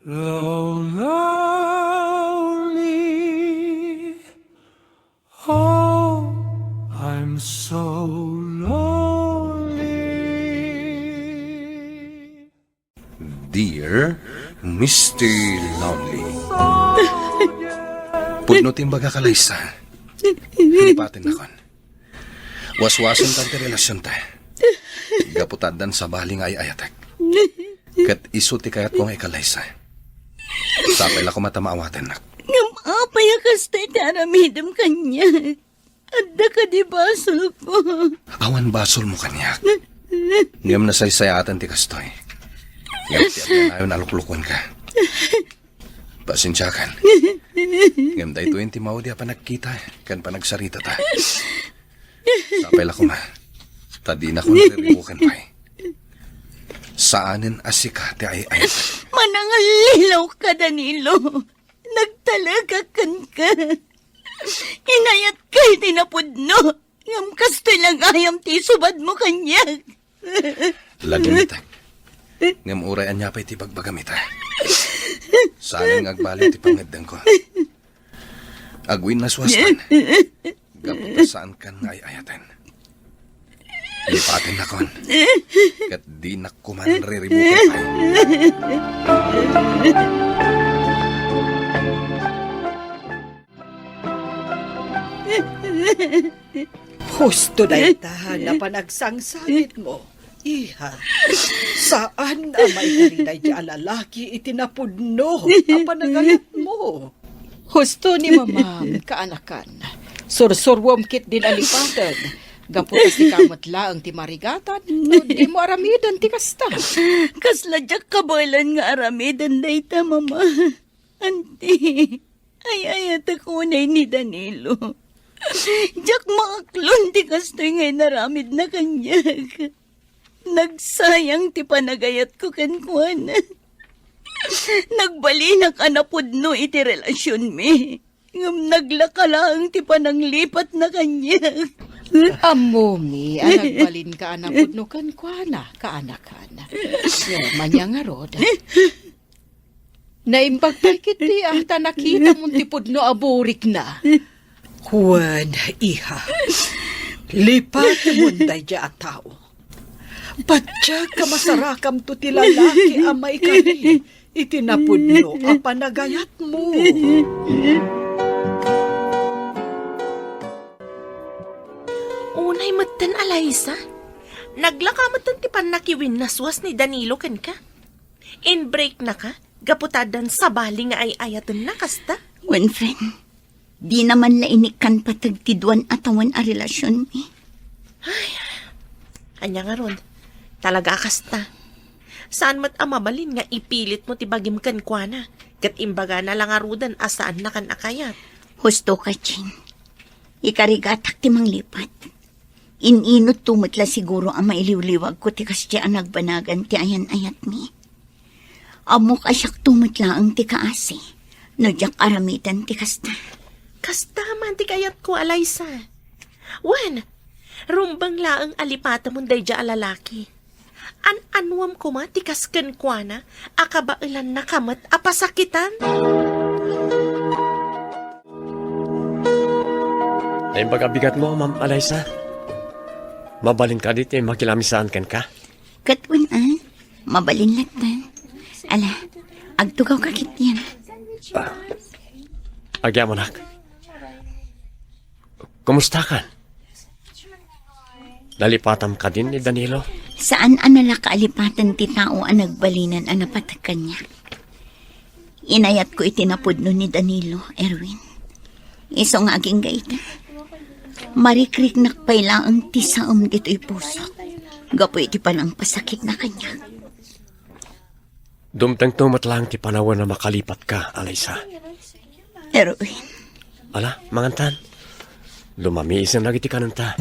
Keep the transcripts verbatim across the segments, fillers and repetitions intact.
Lonely. Oh, I'm so lonely. Dear Mister Lonely. Pudno ti imbagak, Alaysa. Kalipatennakon. Waswasontan ti relasionta. Gapu ta addan sabali nga ay-ayatek. Ket isu ti kayatko nga ikalaysa. Sapay la koma ta maawatennak. Ngem apay a kasta ti aramidem kaniak? Adda kadi basolko? Awan basolmo kaniak. Ngem nasaysayaatan ti kastoy. Ngem ti agyanayon a luklukuenka. Pasensiakan. Ngem daytoyen ti maudi a panagkita ken panagsaritata. Sapay la koma, ta dinakon riribuken pay. Saanen a sika ti ay-ay. Manangallilaw ka, Danilo. Nagtalekak kenka. Inayatka iti napudno. Ngem kastoy la gayam ti isubadmo kaniak. Lagimitek. Ngem uray ania pay ti bagbagam ita, saanen nga agbaliw ti pangngeddengko. Agwinnaswaskan. Gapu ta saankan nga ay-ayaten. Lipatennakon. Ket dinak koman riribuken pay. Husto dayta nga panagsangsangitmo, iha. Saan a maikari daydi a lalaki iti napudno a panagayatmo. Husto ni Mamam, kaanakan. Sursuruem ketdin a lipaten. Gapu ta sika met laeng ti marigatan, no dimo aramiden ti kasta. Kasla diak kabaelan nga aramiden dayta, Mama. Anti, ay-ayatek unay ni Danilo. Diak maaklon ti kastoy nga inaramidna kaniak. Nagsayang ti panagayatko kenkuana. Nagbalinak a napudno iti relasionmi, ngem naglaka laeng ti pananglipatna kaniak. Ammomi a nagbalinka a napudno kenkuana, kaanakan. Ngem ania ngarud? Naimbag pay ketdi a ta nakitamon ti pudno a burikna. Wen, iha, lipatemon daydi a tao. Patiek a masarakamto ti lalaki a maikari iti napudno a panagayatmo. Unay metten, Alaysa. Naglaka metten ti pannakiwinnaswas ni Danilo kenka. Inbreaknaka gapu ta addan sabali nga ay-ayatenna kasta? Wen, friend, dina man la inikkan pateg ti duan a tawen a relasionmi. Ay, ania ngarud? Talaga a kasta. Saan met a mabalin nga ipilitmo ti bagim kenkuana, ket imbagana la ngaruden a saannakan a kayat. Husto ka, Jean. Ikarigatak ti manglipat. In-inutto met la siguro a mailiwliwagko ti kasdi a nagbanagan ti ayan-ayatmi. Ammok a siakto met laeng ti kaasi no diak aramiden ti kasta. Kasta man ti kayatko, Alaysa. Wen, rumbeng laeng a lipatemon daydi a lalaki. An-anuem koma ti kas kenkuana a kabaelannaka met a pasakitan? Naimbag a bigatmo, Ma'am Alaysa. Mabalin kadi ti makilamisaan kenka? Ket wen a, mabalin latta. Ala, agtugawka ketdin. Ah. Agyamanak. Kumustakan? Nalipatam kadin ni Danilo? Saan a nalaka a lipaten ti tao a nagbalinen a napateg kaniak. Inayatko iti napudno ni Danilo, Erwin. Isu nga agingga ita, marikriknak pay laeng ti saem ditoy pusok gapu iti panangpasakitna kaniak. Dumtengto met laeng ti panawen a makalipatka, Alaysa. Erwin. Ala, mangantan. Lumamiisen dagiti kanenta.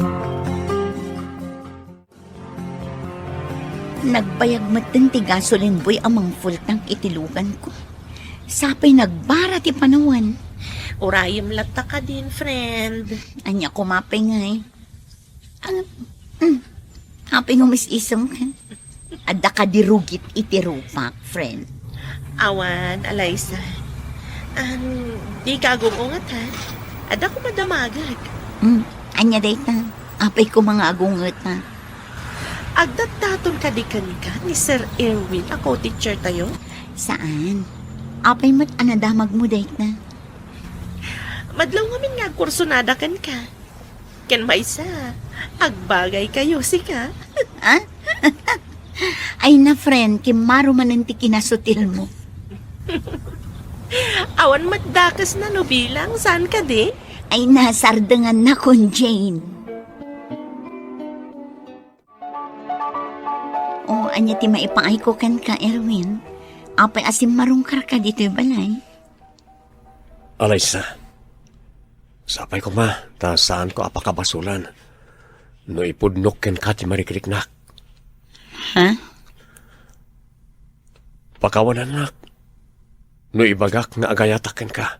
Nagbayag metten ti gasoline boy a mangfultank iti luganko. Sapay nagbara ti panawen. Urayem latta kadin, friend. Ania koma pay ngay? Ah, mm. Apay nga umis-isem ka? Adda kadi rugit iti rupak, friend. Awan, Alaysa. An, dika agung-unget, ha? Adda koma damagek. Hmm, ania dayta? Apay koma nga agung-unget, ha? Agdatdaton kadi kenka ni Sir Erwin a co-teacher tayo? Saan? Apay met a nadamagmo dayta? Madlaw ngamin nga agkursunada kenka. Ken maysa, agbagaykayo, sika. Ah? Ay na, friend, kimmaro manen ti kinasutilmo. Awan met dakesna no bilang, saan kadi? Ay na, sardenganna kon Jane. O, ania ti maipaayko kenka, Erwin? Apay a simmarungkarka ditoy balay? Alaysa, sapay koma ta saanko a pakabasulan no ipudnok kenka ti marikriknak. Ha? Pakawanannak no ibagak nga agayatak kenka.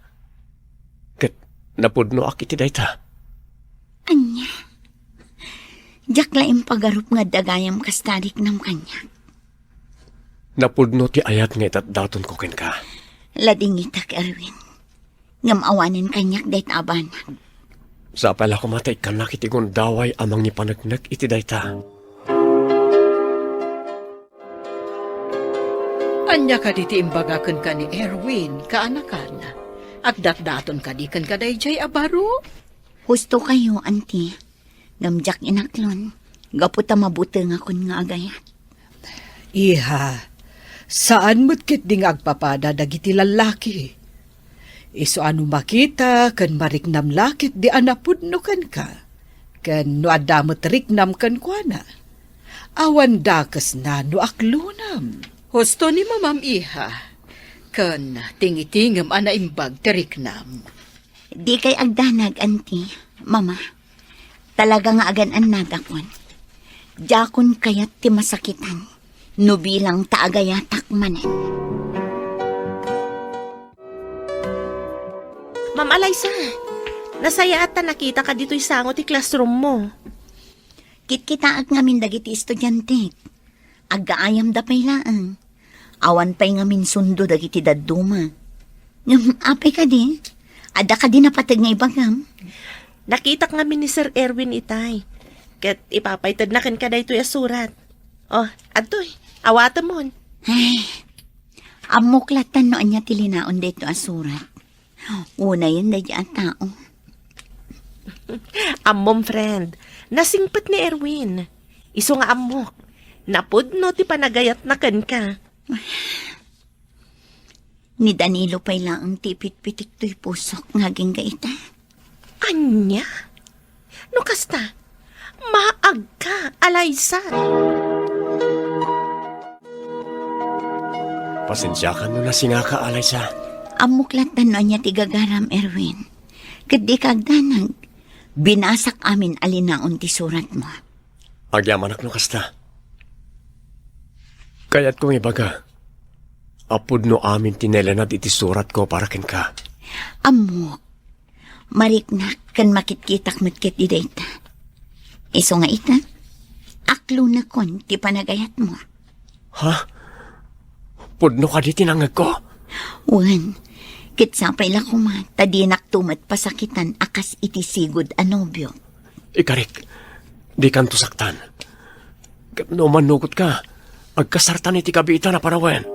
Ket napudnoak iti dayta. Ania? Diak la impagarup nga adda gayam kas tariknam kaniak. Napudno ti ayat nga idatdatonko kenka. Ladingitak, Erwin. Ngem awanen kaniak dayta a banag. Sapay la koma ta ikkannak iti gundaway a mangipaneknek iti dayta. Ania kadi ti imbaga kenka ni Erwin, kaanakan? Agdatdaton kadi kenka daydiay a baro? Husto kayo, Auntie. Ngem diak inaklon, gapu ta mabutengakon nga agayat. Iha, saan met ketdi nga agpapada dagiti lallaki. Isu a no makita ken mariknam la ketdi a napudno kenka, ken no adda met riknam kenkuana, awan dakesna no aklonam. Husto ni mamam, iha, ken tingitingem a naimbag ti riknam. Dikay agdanag, Auntie, Mama. Talaga nga agan-annadakon. Diakon kayat ti masakitan no bilang ta agayatak manen. Ma'am Alaysa, nasayaat ta nakitaka ditoy sango ti classroom mo. Kitkitaak ngamin dagiti estudiantek. Aggaayamda pay laeng. Awan pay ngamin sundo dagiti dadduma. Ngem apay kadi? Adda kadi napateg nga ibagam? Nakitak ngamin ni Sir Erwin itay. Ket ipapaytedna kenka daytoy a surat. Oh, adtoy, awatemon. Ay, ammok latta no ania ti linaon daytoy a surat. Unayen daydi a tao. Ammom, friend, nasingpet ni Erwin. Isu nga ammok, napudno ti panagayatna kenka. Ni Danilo pay laeng ti ipitpitik toy pusok nga agingga ita. Ania? No kasta, maagka, Alaysa. Pasensiakan no nasingaka, Alaysa. Ammok latta no ania ti gagaram, Erwin. Ket dika agdanag, binasak amin a linaon ti suratmo. Agyamanak no kasta. Kayatko nga ibaga a pudno amin ti nailanad iti suratko para kenka. Ammok, mariknak ken makitkitak met ketdi dayta. Isu nga ita, aklonekon ti panagayatmo. Ha? Pudno kadi ti nangngegko? Wen, ket sapay la koma ta dinakto met pasakitan a kas iti sigud a nobio. Ikarik, dikanto saktan. Ket no mannugotka, agkasartan iti kabiitan a panawen.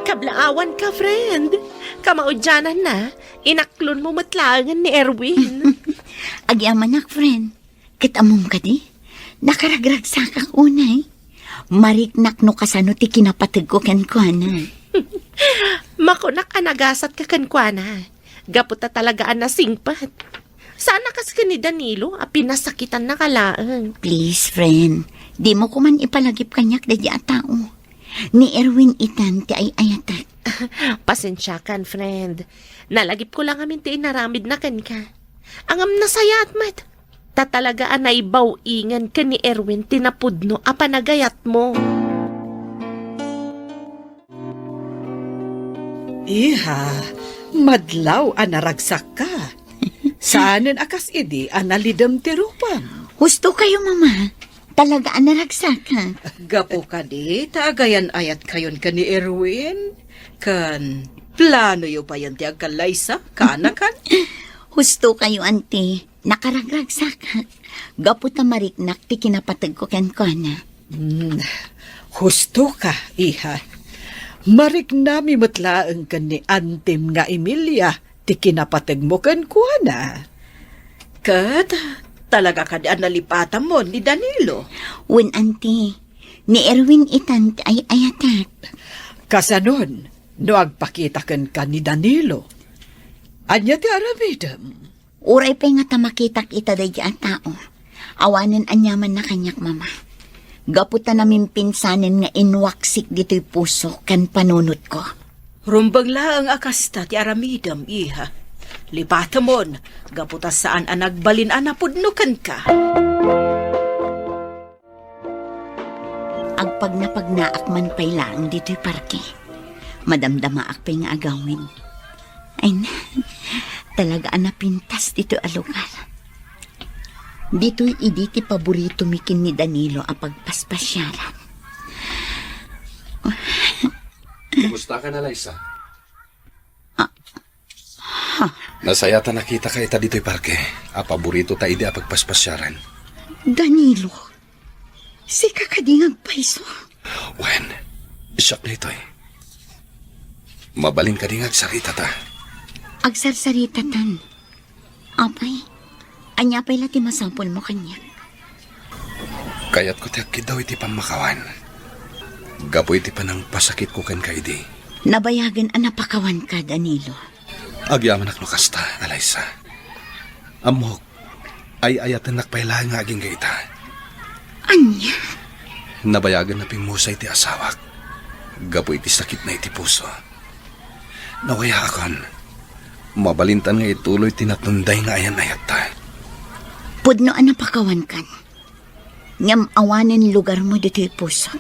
Kablaawanka, friend. Kamaudiananna, inaklonmo met laengen ni Erwin. Agyamanak, friend. Ket ammom kadi, nakaragragsakak unay. Mariknak no kasano ti kinapategko kenkuana. Makunak a nagasatka kenkuana, gapu ta talaga a nasingpet. Saan a kas ken ni Danilo a pinasakitannaka laeng. Please, friend, dimo koman ipalagip kaniak daydi a tao. Ni Erwin itan ti ay-ayatek. Pasensiakan, friend. Nalagipko la ngamin ti inaramidna kenka. Ngem nasayaat met. Ta talaga a naibaw-ingen ken ni Erwin ti napudno a panagayatmo. Iha, madlaw a naragsakka. Saanen a kas idi a nalidem ti rupam. Husto kayo, Mama. Talaga a naragsakak. Gapu kadi ta agayan-ayatkayon ken ni Erwin, ken planoyo payen ti agkallaysa, kaanakan? Husto kayo, Auntie. Nakaragragsakak. Gapu ta mariknak ti kinapategko kenkuana. Hmm, husto ka, iha. Mariknami met laeng ken ni Antim nga Emilia ti kinapategmo kenkuana. Ket talaga kadi a nalipatamon ni Danilo? Wen, Auntie, ni Erwin itan ti ay-ayatek. Kasanon no agpakita kenka ni Danilo? Ania ti aramidem? Uray pay ngata makitak ita daydi a tao, awanen aniamanna kaniak, Mama. Gapu ta namimpinsanen nga inwaksik ditoy puso ken panunotko. Rumbeng laeng a kasta ti aramidem, iha. Lipatemon, gapu ta saan a nagbalin a napudno kenka. Agpagnapagnaak man pay laeng ditoy parke. Madamdamaak pay nga agawid. Ay na, talaga a napintas ditoy a lugar. Ditoy idi ti paboritomi ken ni Danilo a pagpaspasiaran. Kumusta ka na, Liza? Ah. Ha? Nasayaat a nakitaka ita ditoy parke a paboritota idi a pagpaspasiaran. Danilo, sika kadi nga agpayso? Wen, siak daytoy. Mabalin kadi nga agsaritata? Agsarsaritatan. Apay, ania pay la ti masapulmo kaniak? Kayatko ti agkiddaw iti pammakawan. Gapu iti panangpasakitko kenka idi. Nabayagen a napakawanka, Danilo. Agyamanak no kasta, Alaysa. Ammok, ay-ayatennak pay laeng nga agingga ita. Ania? Nabayagen a pimmusay ti asawak gapu iti sakitna iti puso. Nawayaakon. Mabalintan nga ituloy ti natunday nga ayan-ayatta. Pudno a napakawankan. Ngem awanen lugarmo ditoy pusok.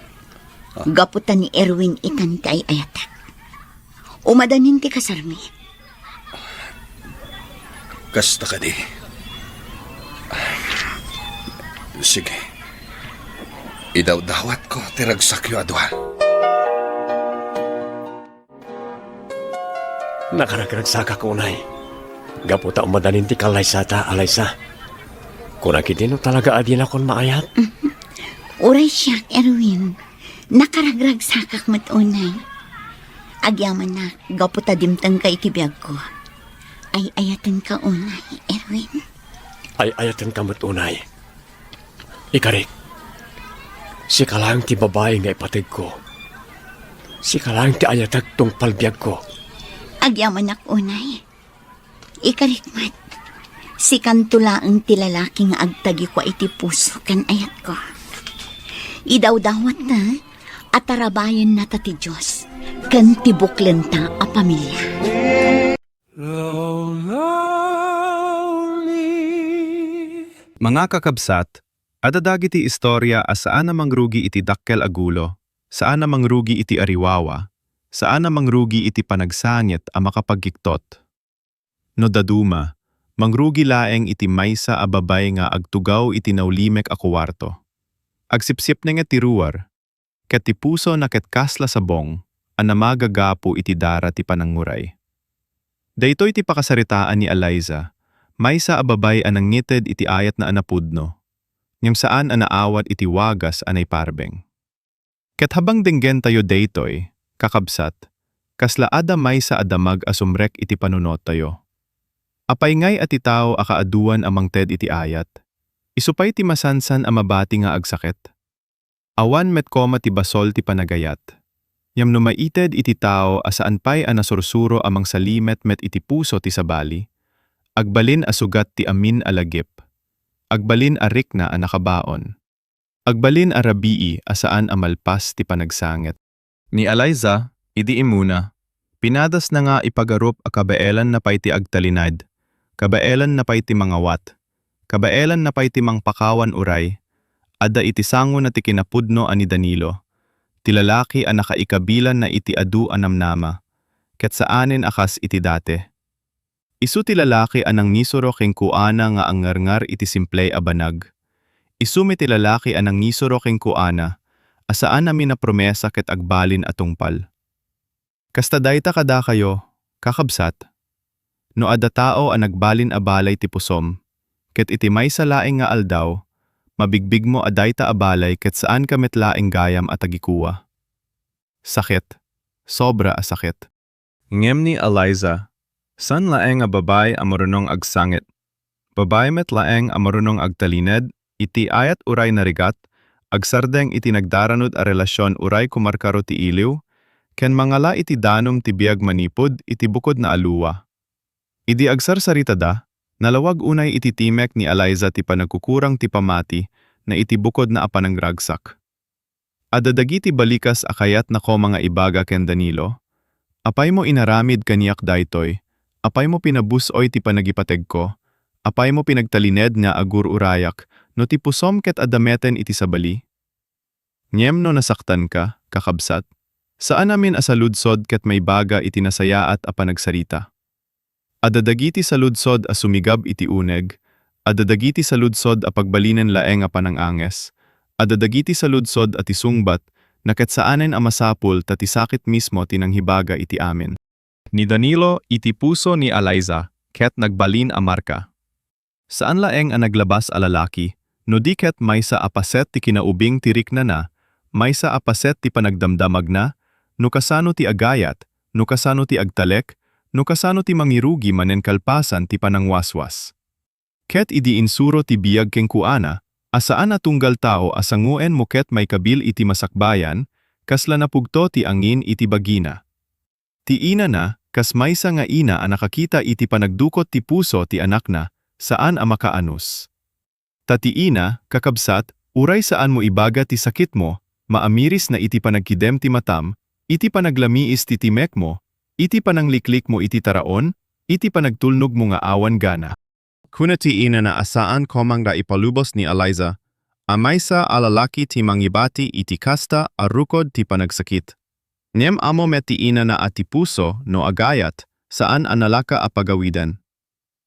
Ah. Gapu ta ni Erwin itan ti ay-ayatek. Umadanin ti kasarmi. Kasta kadi. Sige. Idawdawatko ti ragsakyo a dua. Nakaragragsakak unay. Gapu ta umadanin ti kallaysata, Alaysa. Kuna ketdi no talaga a dinakon maayat? Uray siak, Erwin. Nakaragragsakak met unay. Agyamanak, gapu ta dimtengka iti biagko. Ay-ayatenka unay, Erwin. Ay-ayatenka met unay. Ikarik, sika laeng ti babai nga ipategko. Sika laeng ti ayatek tungpal biagko. Agyamanak unay. Ikarik met, sikanto laeng ti lalaki nga agtagikua iti puso ken ayatko. Idawdawatta a tarabayennata ti Dios ken ti buklenta a pamilia. Mga kakabsat, adda dagiti istorya a saan a mangrugi iti dakkel a gulo, saan a mangrugi iti ariwawa, saan a mangrugi iti panagsangit a makapagkiktot. No dadduma, mangrugi laeng iti maysa a babay nga agtugaw iti naulimek a kuwarto. Agsipsipnenget ti ruar, ket ti pusona ket kasla sabong a namagagapu iti dara ti panangnguray. Daytoy ti pakasaritaan ni Eliza, maysa a babay a nangited iti ayatna a napudno, ngem saan a naawat iti wagas a naiparbeng. Ket habang denggentayo daytoy, kakabsat, kasla adda maysa a damag a sumrek iti panunottayo. Apay ngay a ti tao a kaaduan a mangted iti ayat? Isu pay ti masansan a mabati nga agsaket. Awan met koma ti basol ti panagayat. Ngem no maited iti tao a saan pay a nasursuro a mangsalimet met iti puso ti sabali, agbalin a sugat ti amin a lagip. Agbalin a rikna a nakabaon. Agbalin a rabii a saan a malpas ti panagsangit. Ni Eliza, idi immuna, pinadasna nga ipagarup a kabaelanna pay ti agtalinaed, kabaelanna pay ti mangawat, kabaelanna pay ti mangpakawan uray, adda iti sangona ti kinapudno a ni Danilo, ti lalaki a nakaikabilanna iti adu a namnama, ket saanen a kas iti dati. Isu ti lalaki a nangisuro kenkuana nga angarngar iti simple a banag. Isu met ti lalaki a nangisuro kenkuana a saan amin a promesa ket agbalin a tungpal. Kasta dayta kadakayo, kakabsat. No adda tao a nagbalin a balay ti pusom, ket iti maysa laeng nga aldaw, mabigbigmo a dayta a balay ket saanka met laeng gayam a tagikua. Sakit. Sobra a sakit. Ngem ni Eliza, saan laeng a babai a marunong agsangit. Babai met laeng a marunong agtalined iti ayat uray narigat, agsardeng iti nagdaranud a relasyon uray kumarkaro ti iliw, ken mangala iti danum ti biag manipud iti bukodna a lua. Idi agsarsaritada, nalawag unay iti timek ni Eliza ti panagkukurang ti pamati na iti bukodna a panangragsak. Adda dagiti balikas a kayatna koma nga ibaga ken Danilo, "Apay mo inaramid kaniak daytoy? Apay mo pinabus-oy ti panagipategko? Apay mo pinagtalined nga agur-urayak no ti pusom ket adda meten iti sabali?" Ngem no nasaktanka, kakabsat, saan amin a saludsod ket maibaga iti nasayaat a panagsarita. Adda dagiti saludsod a sumigab iti uneg, adda dagiti saludsod a pagbalinen laeng a pananganges, adda dagiti saludsod a ti sungbat na ket saanen a masapul ta ti sakit mismo ti nangibaga iti amin. Ni Danilo iti puso ni Eliza ket nagbalin a marka. Saan laeng a naglabas a lalaki, no di ket maysa a paset ti kinaubing ti riknana, maysa a paset ti panagdamdamagna, no kasano ti agayat, no kasano ti agtalek, no kasano ti mangirugi manen kalpasan ti panangwaswas. Ket idi insuro ti biag kenkuana, a saan a tunggal tao a sangoenmo ket maikabil iti masakbayan, kasla napugto ti angin iti bagina. Ti inana, kas maysa nga ina a nakakita iti panagdukot ti puso ti anakna, saan a makaanus. Ta ti ina, kakabsat, uray saanmo ibaga ti sakitmo, maamirisna iti panagkidem ti matam, iti panaglamiis ti timekmo, iti panangliklikmo iti taraon, iti panagtulnogmo nga awan gana. Kuna ti inana a saan koma nga ipalubos ni Eliza a maysa a lalaki ti mangibati iti kasta a rukod ti panagsakit. Ngem ammo met ti inana a ti puso no agayat, saan a nalaka a pagawiden.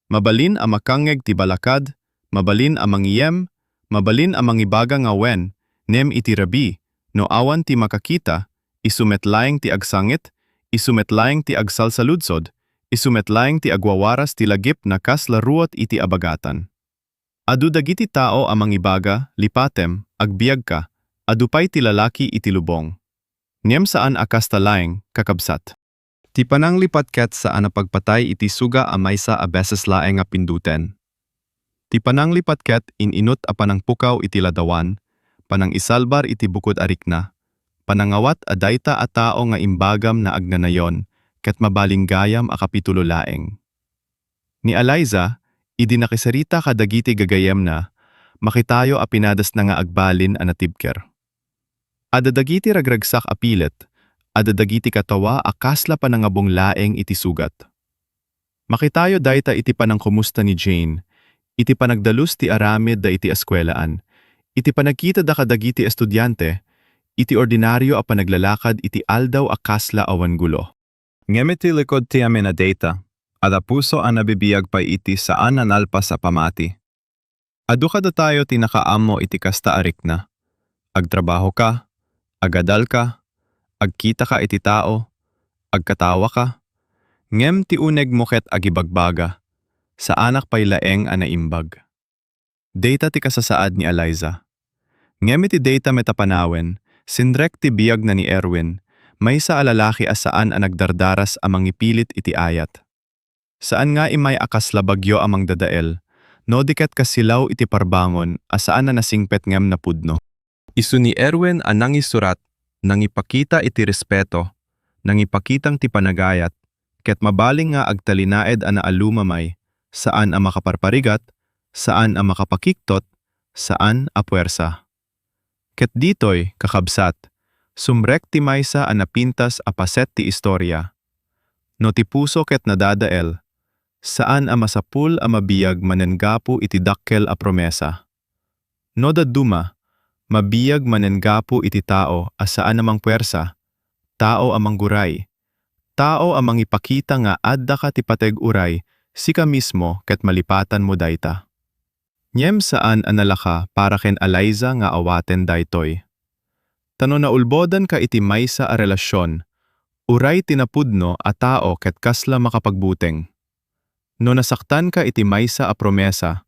Mabalin a makangngeg ti balakad, mabalin a mangiyem, mabalin a mangibaga nga wen, ngem iti rabii, no awan ti makakita, isu met laeng ti agsangit, isu met laeng ti agsalsaludsod, isu met laeng ti agwawaras ti lagipna kas la ruot iti abagatan. Adu dagiti tao a mangibaga, "Lipatem, agbiagka, adu pay ti lalaki iti lubong." Ngem saan a kasta laeng, kakabsat. Ti pananglipat ket saan a pagpatay iti suga a maysa a beses laeng a pinduten. Ti pananglipat ket in-inut a panangpukaw iti ladawan, panangisalbar iti bukod a rikna, panangawat a dayta a tao nga imbagam nga agnanayon ket mabalin gayam a kapitulo laeng. Ni Eliza, idi nakisarita kadagiti gagayyemna, makitayo a pinadasna nga agbalin a natibker. Adda dagiti ragragsak a pilet, adda dagiti katawa a kasla panangabong laeng iti sugat. Makitayo dayta iti panangkumusta ni Jane, iti panagdalus ti aramidda iti eskuelaan, iti panagkitada kadagiti estudiante, iti ordinario a panaglalakad iti aldaw a kasla awan gulo. Ngem iti likod ti amin a dayta, adda puso a nabibiag pay iti saan a nalpas a pamati. Adu kadatayo ti nakaammo iti kasta a rikna. Agtrabahoka, agadalka, agkitaka iti tao, agkatawaka, ngem ti unegmo ket agibagbaga, saanak pay laeng a naimbag. Dayta ti kasasaad ni Eliza. Ngem iti dayta met a panawen, sinrek ti biagna ni Erwin, maysa a lalaki a saan a nagdardaras a mangipilit iti ayat. Saan nga immay a kasla bagyo a mangdadael, no di ket kasilaw iti parbangon a saan a nasingpet ngem napudno. Isu ni Erwin a nangisurat, nangipakita iti respeto, nangipakitang ti panagayat, ket mabalin nga agtalinaed a naalumamay, saan a makaparparigat, saan a makapakiktot, saan a puersa. Ket ditoy, kakabsat, sumrek ti maysa a napintas a paset ti istoria. No ti puso ket nadadael, saan a masapul a mabiag manen gapu iti dakkel a promesa. No dadduma, mabiag manen gapu iti tao a saan a mangpuersa, tao a mangguray, tao a mangipakita nga addaka ti pateg uray sika mismo ket malipatanmo dayta. Ngem saan a nalaka para ken Eliza nga awaten daytoy. Ta no naulbodanka iti maysa a relasion, uray ti napudno a tao ket kasla makapagbuteng. No nasaktanka iti maysa a promesa,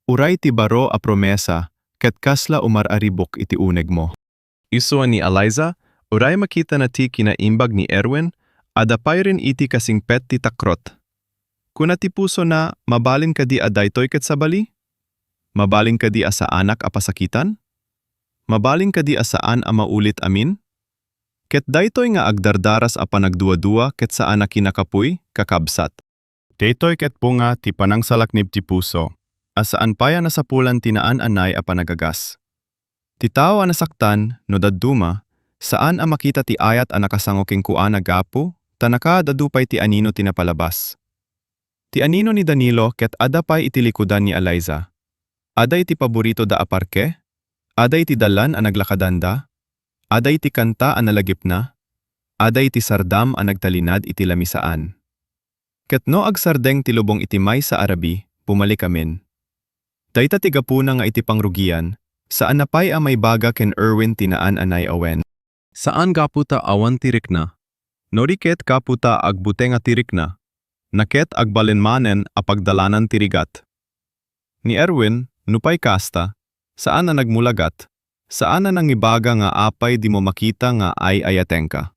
uray ti baro a promesa ket kasla umar-aribuk iti unegmo. Isu a ni Eliza, uray makitana ti kinaimbag ni Erwin, adda pay ren iti kasingpet ti takrot. Kuna ti pusona, mabalin kadi a daytoy ket sabali? Mabalin kadi a saanak a pasakitan? Mabalin kadi a saan a maulit amin? Ket daytoy nga agdardaras a panagduadua ket saan a kinakapuy, kakabsat. Daytoy ket bunga ti panangsalaknib ti puso, a saan pay a nasapulan ti naan-anay a panagagas. Ti tao a nasaktan, no dadduma, saan a makita ti ayat a nakasango kenkuana gapu ta nakaad-adu pay ti anino ti napalabas. Ti anino ni Danilo ket adda pay iti likudan ni Eliza. Adda iti paboritoda a parke, adda iti dalan a naglakadanda, adda iti kanta a nalagipna, adda iti sardam a nagtalinad iti lamisaan. Ket no agsardeng ti lubong iti maysa a rabii, bumalik amin. Dayta ti gapuna nga iti pangrugian, saanna pay a maibaga ken Erwin ti naan-anay a wen. Saan gapu ta awan ti rikna, no di ket gapu ta agbutenga ti rikna, na ket agbalin manen a pagdalanan ti rigat. Ni Erwin, nupay kasta, saan a nagmulagat, saan a nangibaga nga apay dimo makita nga ay-ayatenka.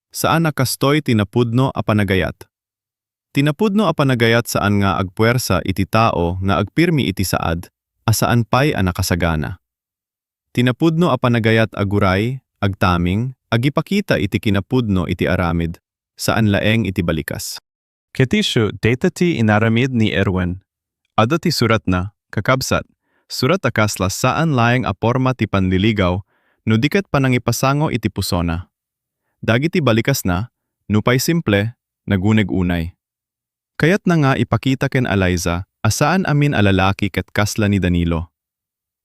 Saan a kastoy ti napudno a panagayat. Ti napudno a panagayat saan nga agpuersa iti tao nga agpirmi iti saad a saan pay a nakasagana. Ti napudno a panagayat aguray, agtaming, agipakita iti kinapudno iti aramid, saan laeng iti balikas. Ket isu dayta ti inaramid ni Erwin. Adda ti suratna, kakabsat, surat a kasla saan laeng a porma ti panliligaw no di ket panangipasango iti pusona. Dagiti balikasna, nupay simple, naguneg unay. Kayatna nga ipakita ken Eliza a saan amin a lalaki ket kasla ni Danilo.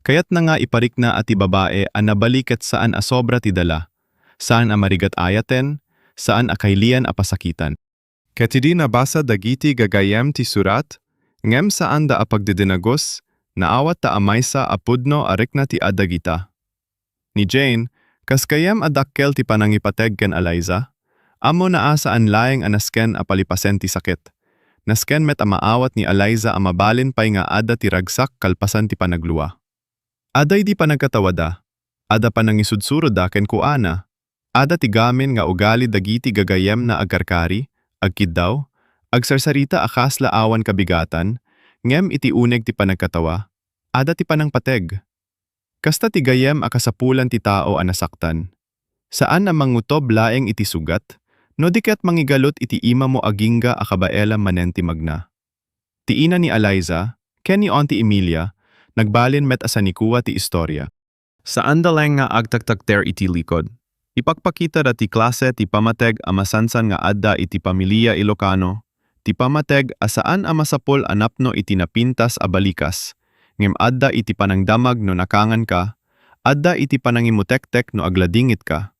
Kayatna nga iparikna a ti babae a nabali ket saan a sobra ti dala, saan a marigat ayaten, saan a kailian a pasakitan. Ket idi nabasa dagiti gagayyem ti surat, ngem saanda a pagdidinagus, naawatta a maysa a pudno a rikna ti adda gita. Ni Jane, kas gayyem a dakkel ti panangipateg ken Eliza, ammona a saan laeng a nasken a palipasen ti sakit. Nasken met a maawat ni Eliza a mabalin pay nga adda ti ragsak kalpasan ti panaglua. Adda idi panagkatawada, adda panangisudsuroda kenkuana, adda ti gamin nga ugali dagiti gagayyemna agkarkari, agkiddaw, agsarsarita a kasla awan kabigatan, ngem iti uneg ti panagkatawa, adda ti panangpateg. Kasta ti gayyem a kasapulan ti tao a nasaktan. Saan a mangutob laeng iti sugat, no di ket mangigalut iti imamo agingga a kabaelam manen ti magna. Ti ina ni Eliza, ken ni Auntie Emilia, nagbalin met a sanikua ti istoria. Saanda laeng nga agtaktakder iti likod. Ipakpakitada ti klase ti pamateg a masansan nga adda iti pamilia Ilocano, ti pamateg a saan a masapul a napno iti napintas a balikas, ngem adda iti panangdamag no nakanganka, adda iti panangimutektek no agladingitka,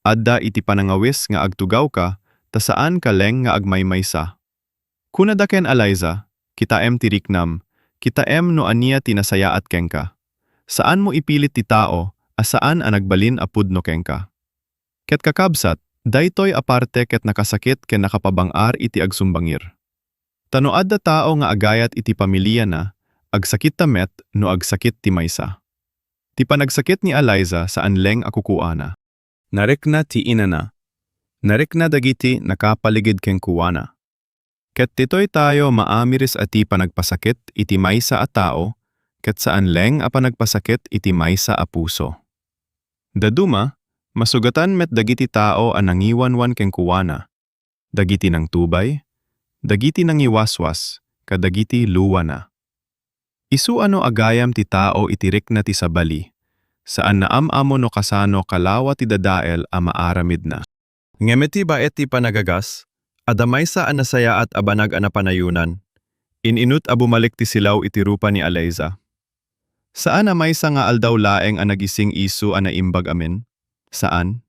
adda iti panangawis nga agtugawka, ta saanka laeng nga agmaymaysa. Kunada ken Eliza, "Kitaem ti riknam, kitaem no ania ti nasayaat kenka. Saanmo ipilit ti tao a saan a nagbalin a pudno kenka." Ket kakabsat, daytoy a parte ket nakasakit ken nakapabang-ar iti agsumbangir. Ta no adda tao nga agayat iti pamiliana, agsakitta met no agsakit ti maysa. Ti panagsakit ni Eliza saan laeng a kukuana. Narikna ti inana. Narikna dagiti nakapaligid kenkuana. Ket ditoy tayo maamiris a ti panagpasakit iti maysa a tao ket saan laeng a panagpasakit iti maysa a puso. Dadduma, masugatan met dagiti tao a nangiwanwan kenkuana, dagiti nangtubay, dagiti nangiwaswas, kadagiti luwana. Isu a no agayam ti tao iti rikna ti sabali, saan a am-ammo no kasano kalawa ti dadael a maaramidna. Ngem iti baet ti panagagas, adda maysa a nasayaat a banag a napanayonan. In-inut a bumalik ti silaw iti rupa ni Eliza. Saan a maysa nga aldaw laeng a nagising isu a naimbag amin. Saan.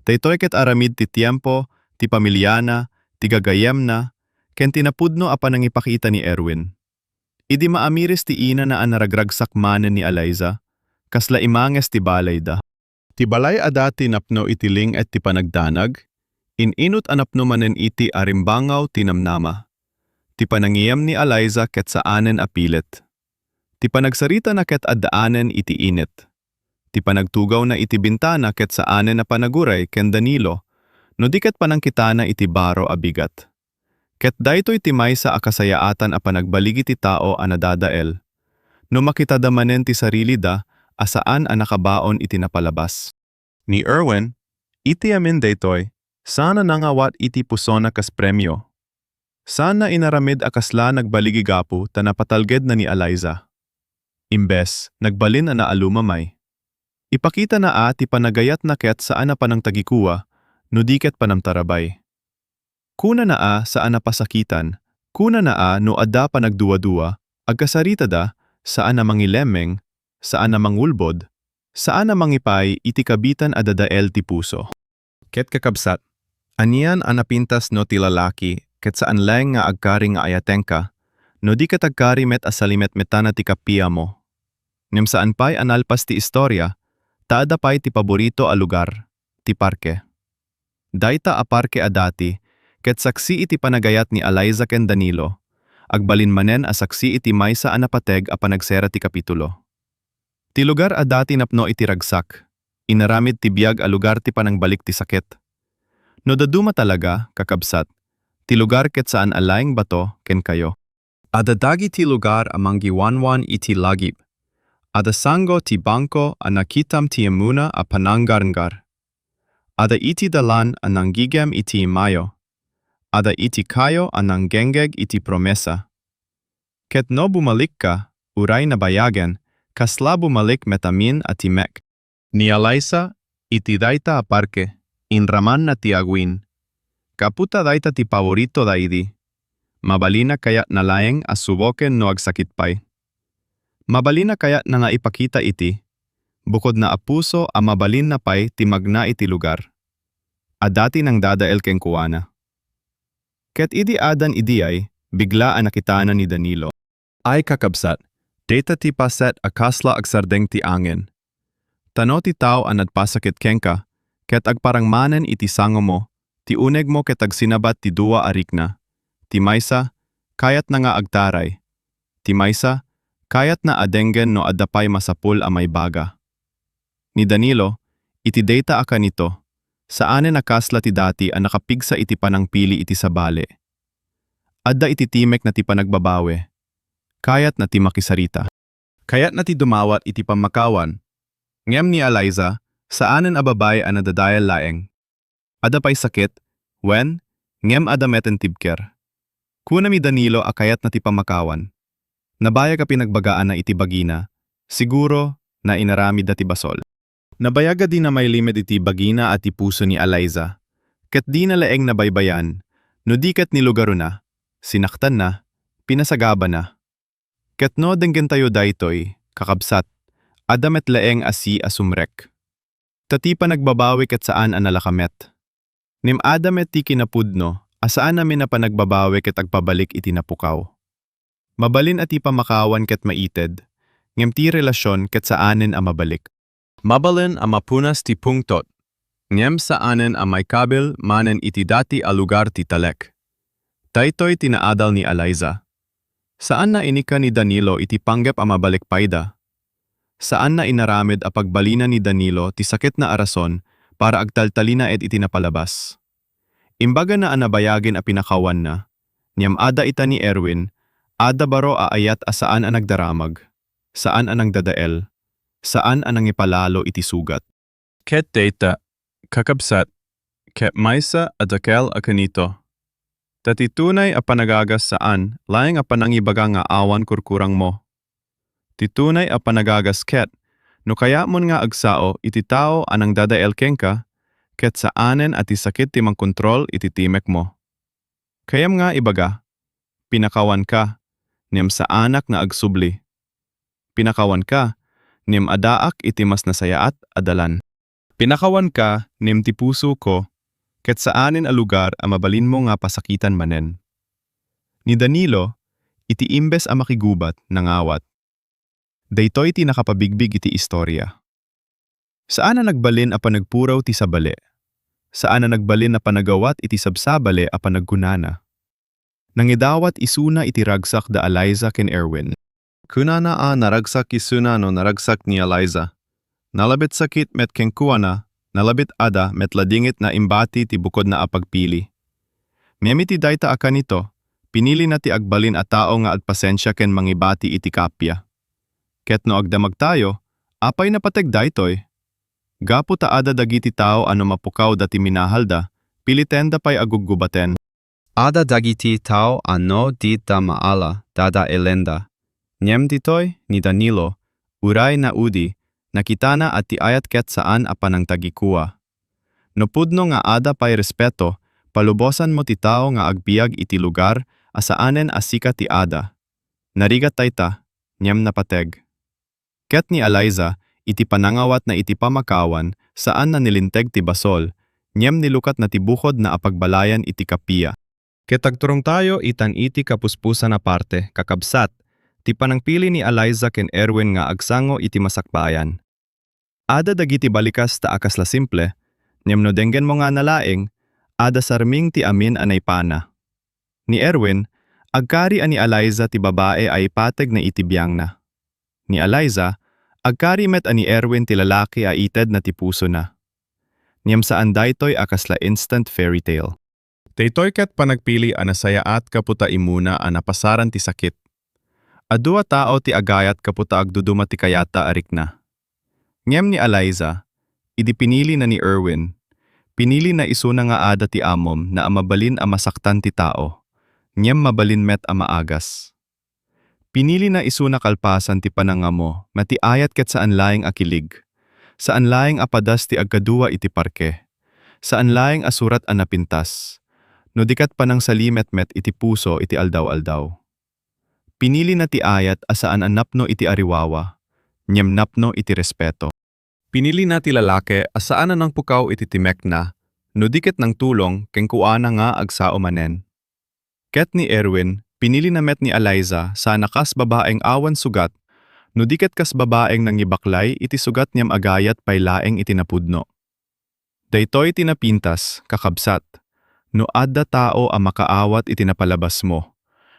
Daytoy ket aramid ti tiempo, ti pamiliana, ti gagayyemna, ken ti napudno a panangipakita ni Erwin. Idi maamiris ti inana a naragragsak manen ni Eliza, kasla imanges ti balayda. Ti balay a dati napno iti ling-et ti panagdanag, in-inut a napno manen iti arimbangaw ti namnama. Ti panangiyam ni Eliza ket saanen a pilit. Ti panagsaritana ket addaanen iti init. Ti panagtugawna iti bintana ket saanen a panaguray ken Danilo, no di ket panangkitana iti baro a bigat. Ket daytoy ti maysa a kasayaatan a panagbaligi ti tao a nadadael, no makitada manen ti sarilida a saan a nakabaon iti napalabas. Ni Erwin, iti amin daytoy, saan a nangawat iti pusona kas premio. Saan a inaramid a kasla nagbaligi gapu ta napatalgedna ni Eliza. Imbes, nagbalin a naalumamay. Ipakitana a ti panagayatna ket saan a panangtagikua, no di ket panamtarabay. Kunana a saan a pasakitan, kunana a no adda panagduadua, agkasaritada, saan a mangilemmeng, saan a mangulbod, saan a mangipay iti kabitan a dadael ti puso. Ket kakabsat, anian a napintas no ti lalaki ket saan laeng nga agkari nga ayatengka, no di ket agkari met a salimetmetana ti kapiamo. Ngem saan pay a nalpas ti istoria, ta adda pay ti paborito a lugar, ti parke. Dayta a parke a dati, ket saksi iti panagayat ni Eliza ken Danilo, agbalin manen a saksi iti maysa a napateg a panagsera ti kapitulo. Ti lugar a dati napno iti ragsak, inaramid ti biag a lugar ti panangbalik ti sakit. No dadduma talaga, kakabsat, ti lugar ket saan a laeng bato ken kayo. Adda dagiti lugar a manggiwanwan iti lagip. Adda sango ti bangko a nakitam ti immuna a pananggarnggar. Adda iti dalan a nanggigem iti imayo. Adda iti kayo a nanggenggeg iti promesa. Ket no bumalikka, uray nabayagen, kasla bumalik met amin a timek. Ni Eliza, iti dayta a parke, inramanna ti agwin. Gapu ta dayta ti paborito da idi. Mabalin a kayatna laeng a suboken no agsakit pay. Mabalin a kayatna nga ipakita iti bukodna a puso a mabalinna pay ti magna iti lugar a dati nangdadael kenkuana. Ket idi addan idiay, bigla a nakitana ni Danilo. Ay, kakabsat, dayta ti paset a kasla agsardeng ti angin. Ta no ti tao a nagpasakit kenka, ket agparang manen iti sangomo, ti unegmo ket agsinabat ti dua a rikna. Ti maysa, kayatna nga agtaray. Ti maysa, kayatna a denggen no adda pay masapul a maibaga. Ni Danilo, iti dayta a kanito, saanen a kasla ti dati a nakapigsa iti panangpili iti sabali. Adda iti timekna ti panagbabawi. Kayatna ti makisarita. Kayatna ti dumawat iti pammakawan. Ngem ni Eliza, saanen a babai a nadadael laeng. Adda pay sakit, wen, ngem adda meten tibker. Kuna ni Danilo a kayatna ti pammakawan. Nabayag a pinagbagaanna iti bagina, siguro, nainaramidna ti basol. Nabayag a dina mailimed iti bagina a ti puso ni Eliza, ket dina laeng nabaybayan, no di ket nilugarona, sinaktanna, pinasagabana. Ket no denggentayo daytoy, kakabsat, adda met laeng a si a sumrek. Ta ti panagbabawi ket saan a nalaka met. Ngem adda met ti kinapudno a saan amin a panagbabawi ket agpabalik iti napukaw. Mabalin a ti pammakawan ket maited, ngem ti relasion ket saanen a mabalik. Mabalin a mapunas ti pungtot, ngem saanen a maikabil manen iti dati a lugar ti talek. Daytoy ti naadal ni Eliza. Saan a inikkan ni Danilo iti panggep a mabalik payda. Saan a inaramid a pagbalina ni Danilo ti sakitna a rason para agtaltalinaed iti napalabas. Imbagana a nabayagen a pinakawanna, ngem adda ita ni Erwin, adda baro a ayat a saan a nagdaramag, saan a nangdadael, saan a nangipalalo iti sugat. Ket dayta, kakabsat, ket maysa a dakkel a kanito. Ta ti tunay a panagagas saan laeng a panangibaga nga awan kurkurangmo. Ti tunay a panagagas ket, no kayatmon nga agsao iti tao a nangdadael kenka, ket saanen a ti sakit ti mangkontrol iti timekmo. Kayam nga ibaga, pinakawanka, ngem saanak nga agsubli. Pinakawanka, ngem addaak iti mas nasayaat a dalan. Pinakawanka, ngem ti pusoko, ket saanen a lugar a mabalinmo nga pasakitan manen. Ni Danilo, iti imbes a makigubat, nangawat. Daytoy ti nakapabigbig iti istorya. Saan a nagbalin a panagpuraw ti sabali. Saan a nagbalin a panagawat iti sabsabali a panagkunana. Nangidawat isuna iti ragsak da Eliza ken Erwin. Kunana a naragsak isuna no naragsak ni Eliza. Nalabit sakit met kenkuana, nalabit adda met ladingit naimbati ti bukodna a pagpili. Ngem iti dayta a kanito, pinilina ti agbalin a tao nga agpasensia ken mangibati iti kappia. Ket no agdamagtayo, apay napateg daytoy? Gapu ta adda dagiti tao a no mapukawda ti minahalda, pilitenda pay a guggubaten. Adda dagiti tao a no dida maala, dadaelenda. Ngem ditoy ni Danilo, uray naudi, nakitana a ti ayat ket saan a panangtagikua. No pudno nga adda pay respeto, palubosanmo ti tao nga agbiag iti lugar a saanen a sika ti adda. Narigat dayta, ngem napateg. Ket ni Eliza, iti panangawatna iti pamakawan, saan a nilinteg ti basol, ngem nilukatna ti bukodna a pagbalayan iti kappia. Ket agturongtayo itan iti kapuspusan a parte, kakabsat, ti panangpili ni Eliza ken Erwin nga agsango iti masakbayan. Adda dagiti balikasta a kasla simple, ngem no denggenmo nga nalaing, adda sarming ti amin a naipana. Ni Erwin, agkari a ni Eliza ti babae a ipateg na iti biangna. Ni Eliza, agkari met a ni Erwin ti lalaki a itedna ti pusona. Ngem saan daytoy a kasla instant fairy tale. Daytoy ket panagpili a nasayaat gapu ta immuna a napasaran ti sakit. Adu a tao ti agayat gapu ta agduduma ti kayatda a rikna. Ngem ni Eliza, idi pinilina ni Erwin, pinilina isuna nga adda ti ammom na a mabalin a masaktan ti tao, ngem mabalin met a maagas. Pinilina isuna kalpasan ti panangammo nga ti ayat ket saan laeng a kilig, saan laeng a padas ti agkadua iti parke, saan laeng a surat a napintas, no di ket panangsalimetmet iti puso iti aldaw-aldaw. Pinilina ti ayat a saan a napno iti ariwawa, ngem napno iti respeto. Pinilina ti lalaki a saan a nangpukaw iti timekna, no di ket nangtulong kenkuana nga agsao manen. Ket ni Erwin, pinilina met ni Eliza saan a kas babaeng awan sugat, no di ket kas babaeng nangibaklay iti sugat ngem agayat pay laeng iti napudno. Daytoy ti napintas, kakabsat. No adda tao a makaawat iti napalabasmo,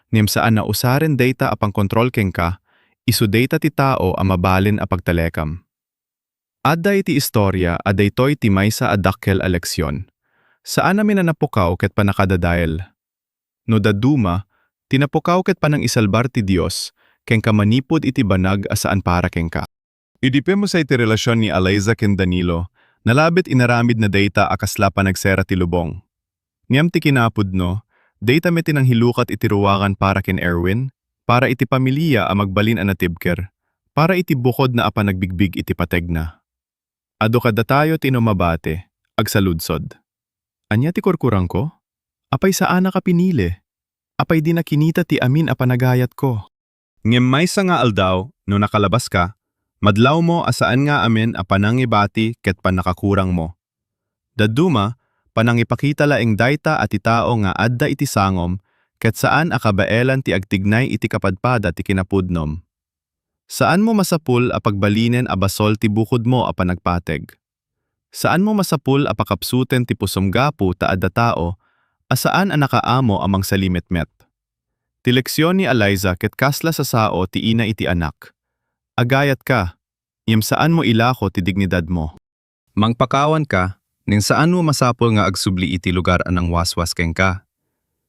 ngem saan a usaren dayta a pangkontrol kenka, isu dayta ti tao a mabalin a pagtalekam. Adda iti istorya a daytoy ti maysa a dakkel a leksion. Saan a minanapukaw ket pannakadadael. No dadduma, ti napukaw ket panangisalbar ti Dios kenka manipud iti banag a saan para kenka. Idi pimmusay ti relasion ni Eliza ken Danilo, nalabit inaramidna dayta a kasla panagserra ti lubong. Ngem ti kinapudno, dayta met ti nanghilukat iti ruangan para ken Erwin, para iti pamilia a magbalin a natibker, para iti bukodna a panagbigbig iti pategna. Adu kadatayo ti no mabati, agsaludsod. Ania ti kurkurangko? Apay saanaka pinili? Apay dina kinita ti amin a panagayatko? Ngem maysa nga aldaw, no nakalabaska, madlawmo a saan nga amin a panangibati ket pannakakurangmo. Dadduma, panangipakita laeng dayta a ti tao nga adda iti sangom ket saan a kabaelan ti agtignay iti kapadpada ti kinapudnom. Saanmo masapul a pagbalinen a basol ti bukodmo a panagpateg. Saanmo masapul a pakapsuten ti pusom gapu ta adda tao a saan a nakaammo a mangsalimetmet. Ti leksion ni Eliza ket kasla sasao ti ina iti anak. Agayatka, ngem saanmo ilako ti dignidadmo. Mangpakawanka, ngem saanmo masapul nga agsubli iti lugar a nangwaswas kenka.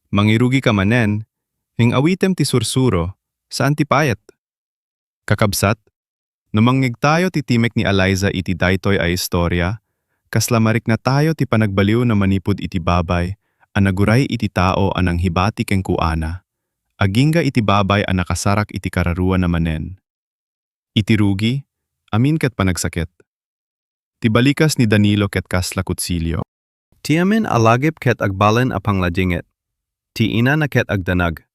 Mangirugika manen, ngem awitem ti sursuro, saan ti payat. Kakabsat, no mangngegtayo ti timek ni Eliza iti daytoy a istorya, kasla mariknatayo ti panagbaliwna manipud iti babay a naguray iti tao a nanghibati kenkuana, agingga iti babay a nakasarak iti kararuana manen. Iti rugi, amin ket panagsakit. Ti balikas ni Danilo ket kasla kutsilio. Ti amin a lagip ket agbalin a pangladingit. Ti inana ket agdanag.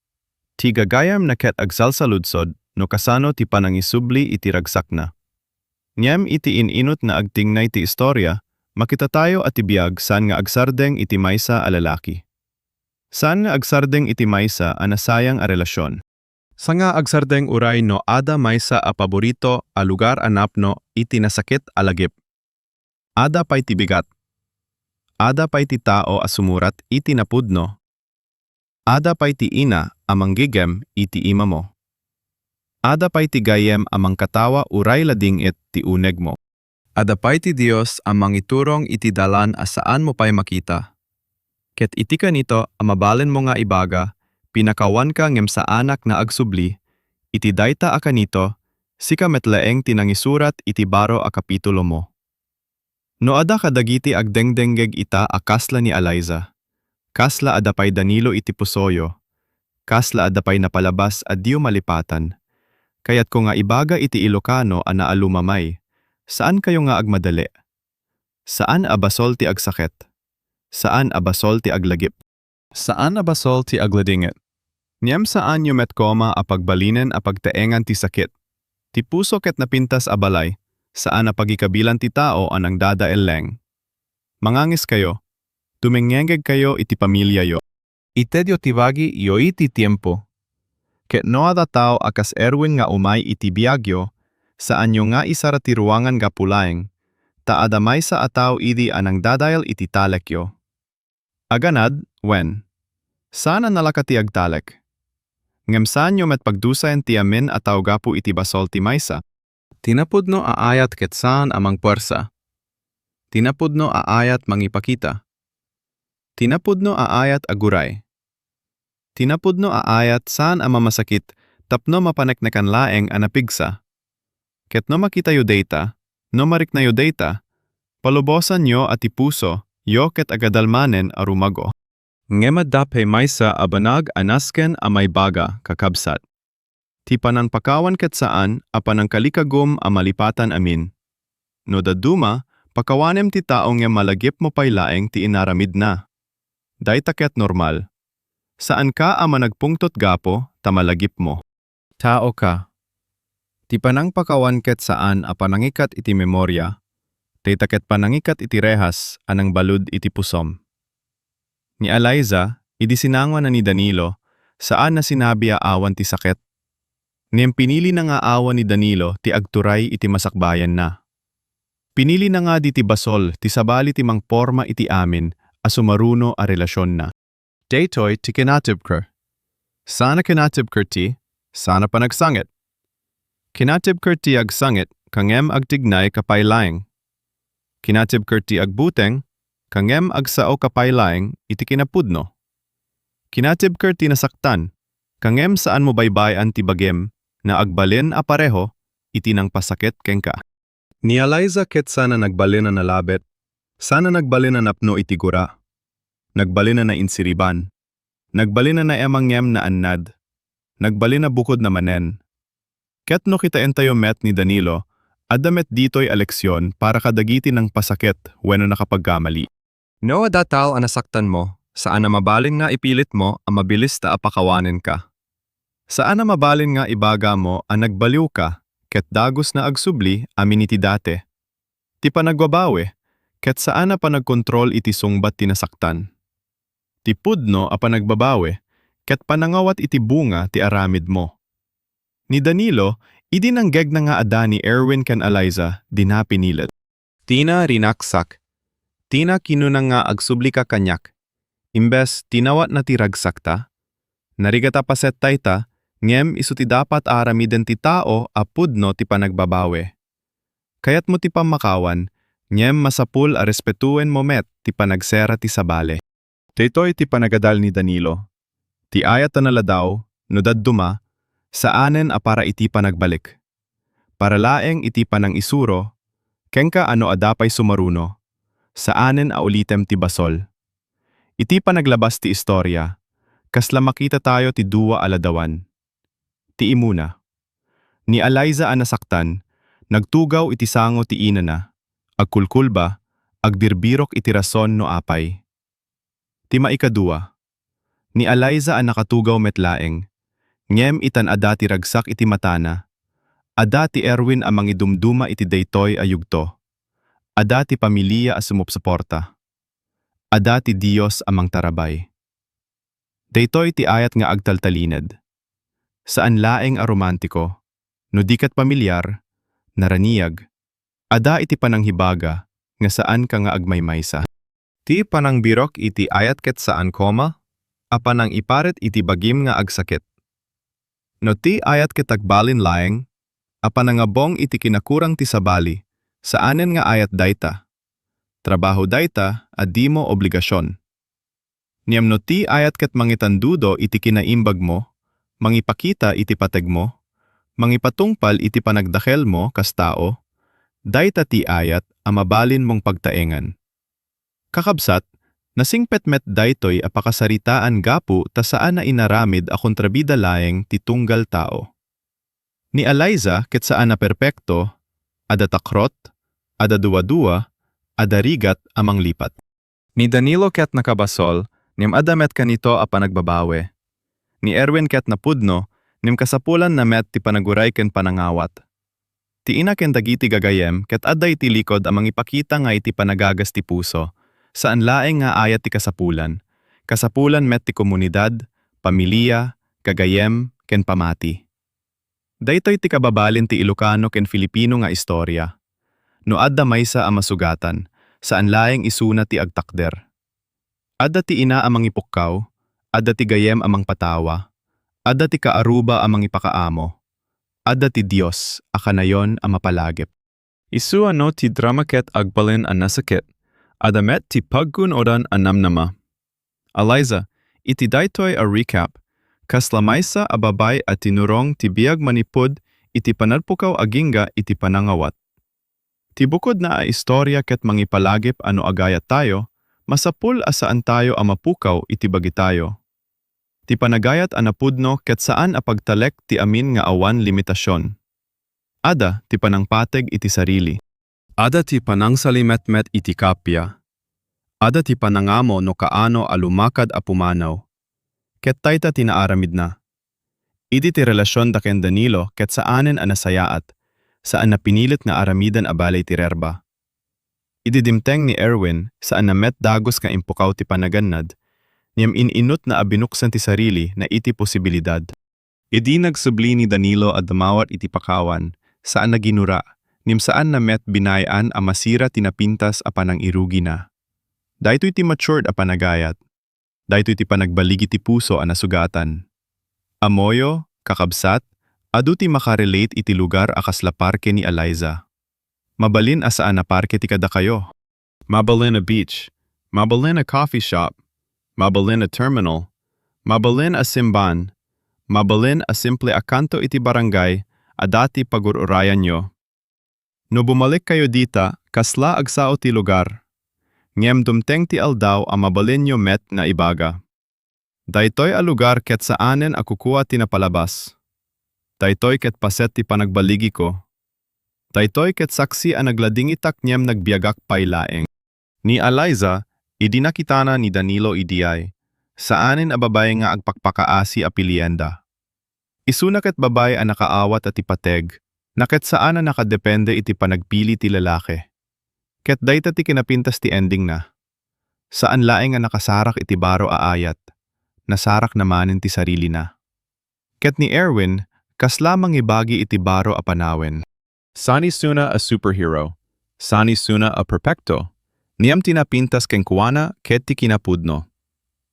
Ti gagayamna ket agsalsaludsod no kasano ti panangisubli iti ragsakna. Ngem iti in-inut nga agtignay ti istorya, makitatayo a ti biag saan nga agsardeng iti maysa a lalaki. Saan nga agsardeng iti maysa a nasayang a relasion. Sanga agsardeng uray no ada maysa a paborito a lugar a napno iti nasakit a lagip. Ada pay ti bigat. Ada pay ti tao a sumurat iti napudno. Ada pay ti ina a manggigem iti imamo. Ada pay ti gayyem a mangkatawa uray ladingit ti unegmo. Ada pay ti Dios a mangiturong iti dalan a saanmo pay makita. Ket iti kanito a mabalinmo nga ibaga, pinakawanka ngem saanak nga agsubli, iti dayta a kanito, sika met laeng ti nangisurat iti baro a kapitulomo. No adda kadagiti agdengdengngeg ita a kasla ni Eliza, kasla adda pay Danilo iti pusoyo, kasla adda pay napalabas a diyo malipatan, kayatko nga ibaga iti Ilocano a naalumamay, saankayo nga agmadali. Saan a basol ti agsaket. Saan a basol ti aglagip. Saan a basol ti agladingit. Ngem saanyo met koma a pagbalinen a pagtaengan ti sakit. Ti puso ket napintas a balay, saan a pagikabilan ti tao a nangdadael laeng. Mangangiskayo, tumengngegkayo iti pamiliayo. Itedyo ti bagiyo iti tiempo. Ket no adda tao a kas Erwin nga umay iti biagyo, saanyo nga isara ti ruangan gapu laeng, ta adda maysa a tao idi a nangdadael iti talekyo. Aganad, wen. Saan a nalaka ti agtalek. Ngem saanyo met pagdusaen ti amin a tao gapu iti basol ti maysa. Ti napudno a ayat ket saan a mangpuersa. Ti napudno a ayat mangipakita. Ti napudno a ayat aguray. Ti napudno a ayat saan a mamasakit tapno mapaneknekan laeng a napigsa. Ket no makitayo dayta, no mariknayo dayta, palubosanyo a ti puso yo ket agadal manen a rumago. Ngem adda pay maysa a banag a nasken a maibaga, kakabsat. Ti panangpakawan ket saan a panangkalikagum a malipatan amin. No dadduma, pakawanem ti tao ngem malagipmo pay laeng ti inaramidna. Dayta ket normal. Saanka a managpungtot gapu ta malagipmo. Taoka. Ti panangpakawan ket saan a panangikat iti memoria, dayta ket panangikat iti rehas a nangbalud iti pusom. Ni Eliza, idi sinangoanna ni Danilo, saan a sinabi a awan ti saket. Ngem pinilina nga awan ni Danilo ti agturay iti masakbayanna. Pinilina nga di ti basol ti sabali ti mangporma iti amin a sumaruno a relasionna. Daytoy ti kinatibker. Saan a kinatibker ti, saan a panagsangit. Kinatibker ti agsangit, kangem agtignay ka pay laeng. Kinatibker ti agbuteng, kangem agsao ka pay laeng iti kinapudno. Kinatibker ti nasaktan, kangem saanmo baybay-an ti bagim nga agbalin a pareho iti nangpasakit kenka. Ni Eliza ket saan a nagbalin a nalabit, saan a nagbalin a napno iti gura. Nagbalin a nainsiriban. Nagbalin a naemang ngem naannad. Nagbalin a bukodna manen. Ket no kitaentayo met ni Danilo, adda met ditoy a leksion para kadagiti nangpasakit wenno nakapagkamali. No adda tao a nasaktanmo, saan a mabalin nga ipilitmo a mabilista a pakawanenka. Saan a mabalin nga ibagamo a nagbaliwka ket dagus nga agsubli amin iti dati. Ti panagbabawi, ket saan a panagkontrol iti sungbat ti nasaktan. Ti pudno a panagbabawi, ket panangawat iti bunga ti aramidmo. Ni Danilo, idi nanggegna nga adda ni Erwin ken Eliza, dina pinilit. Dina rinaksak. Dina kinuna nga agsublika kaniak. Imbes, dinawatna ti ragsakta. Narigat a paset dayta, ngem isu ti dapat a aramiden ti tao a pudno ti panagbabawi. Kayatmo ti pammakawan, ngem masapul a respetoenmo met ti panagsera ti sabali. Daytoy ti panagadal ni Danilo. Ti ayat a naladaw, no dadduma, saanen a para iti panagbalik. Para laeng iti panangisuro, kenka a no adda pay sumaruno, saanen a ulitem ti basol. Iti panaglabas ti istoria, kasla makitatayo ti dua a ladawan. Ti imuna, ni Eliza a nasaktan, nagtugaw iti sango ti inana, agkulkulba, agbirbirok iti rason no apay. Ti maikadua, ni Eliza a nakatugaw met laeng, ngem itan adda ti ragsak iti matana, adda ti Erwin a mangidumduma iti daytoy a yugto, adda ti pamilia a sumupsuporta, adda ti Dios a mangtarabay. Daytoy ti ayat nga agtaltalinaed. saan laeng a romantiko, no di ket pamilyar, naraniag, adda iti pananghibaga nga saanka nga agmaymaysa. Ti panangbirok iti ayat ket saan koma a panangiparit iti bagim nga agsakit. No ti ayat ket agbalin laeng a panangabong iti kinakurang ti sabali, saanen nga ayat dayta. Trabaho dayta a dimo obligasion. Ngem no ti ayat ket mangitandudo iti kinaimbagmo, mangipakita iti pategmo, mangipatungpal iti panagdakelmo kas tao, dayta ti ayat a mabalinmong pagtaengan. Kakabsat, nasingpet met daytoy a pakasaritaan gapu ta saan a inaramid a kontrabida laeng ti tunggal tao. Ni Eliza ket saan a perpekto, adda takrot, adda duadua, adda rigat a manglipat. Ni Danilo ket nakabasol, ngem adda met kanito a panagbabawi. Ni Erwin ket napudno, ngem kasapulanna met ti panaguray ken panangawat. Ti ina ken dagiti gagayyem ket adda iti likod a mangipakita nga iti panagagas ti puso, saan laeng nga ayat ti kasapulan. Kasapulan met ti komunidad, pamilia, gagayyem, ken pamati. Daytoy ti kababalin ti Ilocano ken Filipino nga istorya. No adda maysa a masugatan, saan laeng isuna ti agtakder. Adda ti ina a mangipukkaw, adda ti gayyem a mangpatawa, adda ti kaaruba a mangipakaamo, adda ti Dios a kanayon a mapalagip. Isu a no ti drama ket agbalin a nasakit, adda met ti pagkunodan a namnama. Eliza, iti daytoy a recap, kasla maysa a babay a tinurong ti biag manipud iti panagpukaw agingga iti panangawat. Ti bukodna a istorya ket mangipalagip a no agayat tayo, masapul a saan tayo a mapukaw iti bagitayo. Ti panagayat a napudno ket saan a pagtalek ti amin nga awan limitasion. Adda ti panangpateg iti sarili. Adda ti panangsalimetmet iti kappia. Adda ti panangamo no kaano a lumakad a pumanaw. Ket dayta ti naaramidna. Idi ti relasionda ken Danilo ket saanen a nasayaat, saan a pinilit nga aramiden a baley ti rerba. Idi dimteng ni Erwin, saan a met dagus nga impukaw ti panagannad, ngem in-inutna a binuksan ti sarili na iti posibilidad. Idi nagsubli ni Danilo a dumawat iti pakawan, saan a ginura, ngem saan a met binaay-an a masira ti napintas a panangirugina. Daytoy ti matured a panagayat. Daytoy ti panagbaligi ti puso a nasugatan. Ammoyo, kakabsat, adu ti makarelate iti lugar a kasla parke ni Eliza. Mabalin a saan a parke ti kadakayo. Mabalin a beach, mabalin a coffee shop, mabalin a terminal, mabalin a simbahan, mabalin a simple a kanto iti barangay a dati pagur-urayanyo. No bumalik kayo dita, kasla agsao ti lugar. Ngem dumteng ti aldaw a mabalinyo met nga ibaga. Daytoy a lugar ket saanen a kukua ti napalabas. Daytoy ket paset ti panagbaligiko. Daytoy ket saksi a nagladingitak ngem nagbiagak pay laeng. Ni Eliza, idi nakitana ni Danilo idiay, saanen a babay nga agpakpakaasi a pilienda. Isuna ket babay a nakaawat a ti pateg, na ket saan a nakadepende iti panagpili ti lalaki. Ket dayta ti kinapintas ti endingna. Saan laeng a nakasarak iti baro a ayat, nasarakna manen ti sarilina. Ket ni Erwin, kasla mangibagi iti baro a panawen. Saan isuna a superhero, saan isuna a perpekto, ngem ti napintas kenkuana ket ti kinapudno.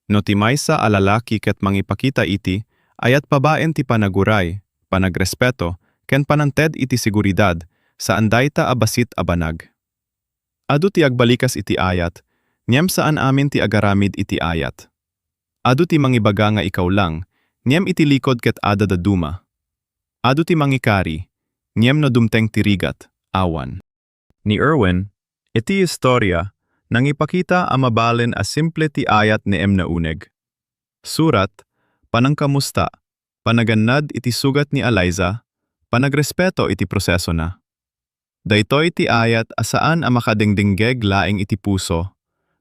No ti maysa a lalaki ket mangipakita iti ayat babaen ti panaguray, panagrespeto, ken panangted iti seguridad, saan dayta a bassit a banag. Adu ti agbalikas iti ayat, ngem saan amin ti agaramid iti ayat. Adu ti mangibaga nga ikaw lang, ngem iti likod ket adda dadduma. Adu ti mangikari, ngem no dumteng ti rigat, awan. Ni Erwin, iti istorya, nangipakita a mabalin a simple ti ayat ngem nauneg. Surat, panangkamusta, panagannad iti sugat ni Eliza, panagrespeto iti prosesona. Daytoy ti ayat a saan a makadengdengngeg laeng iti puso,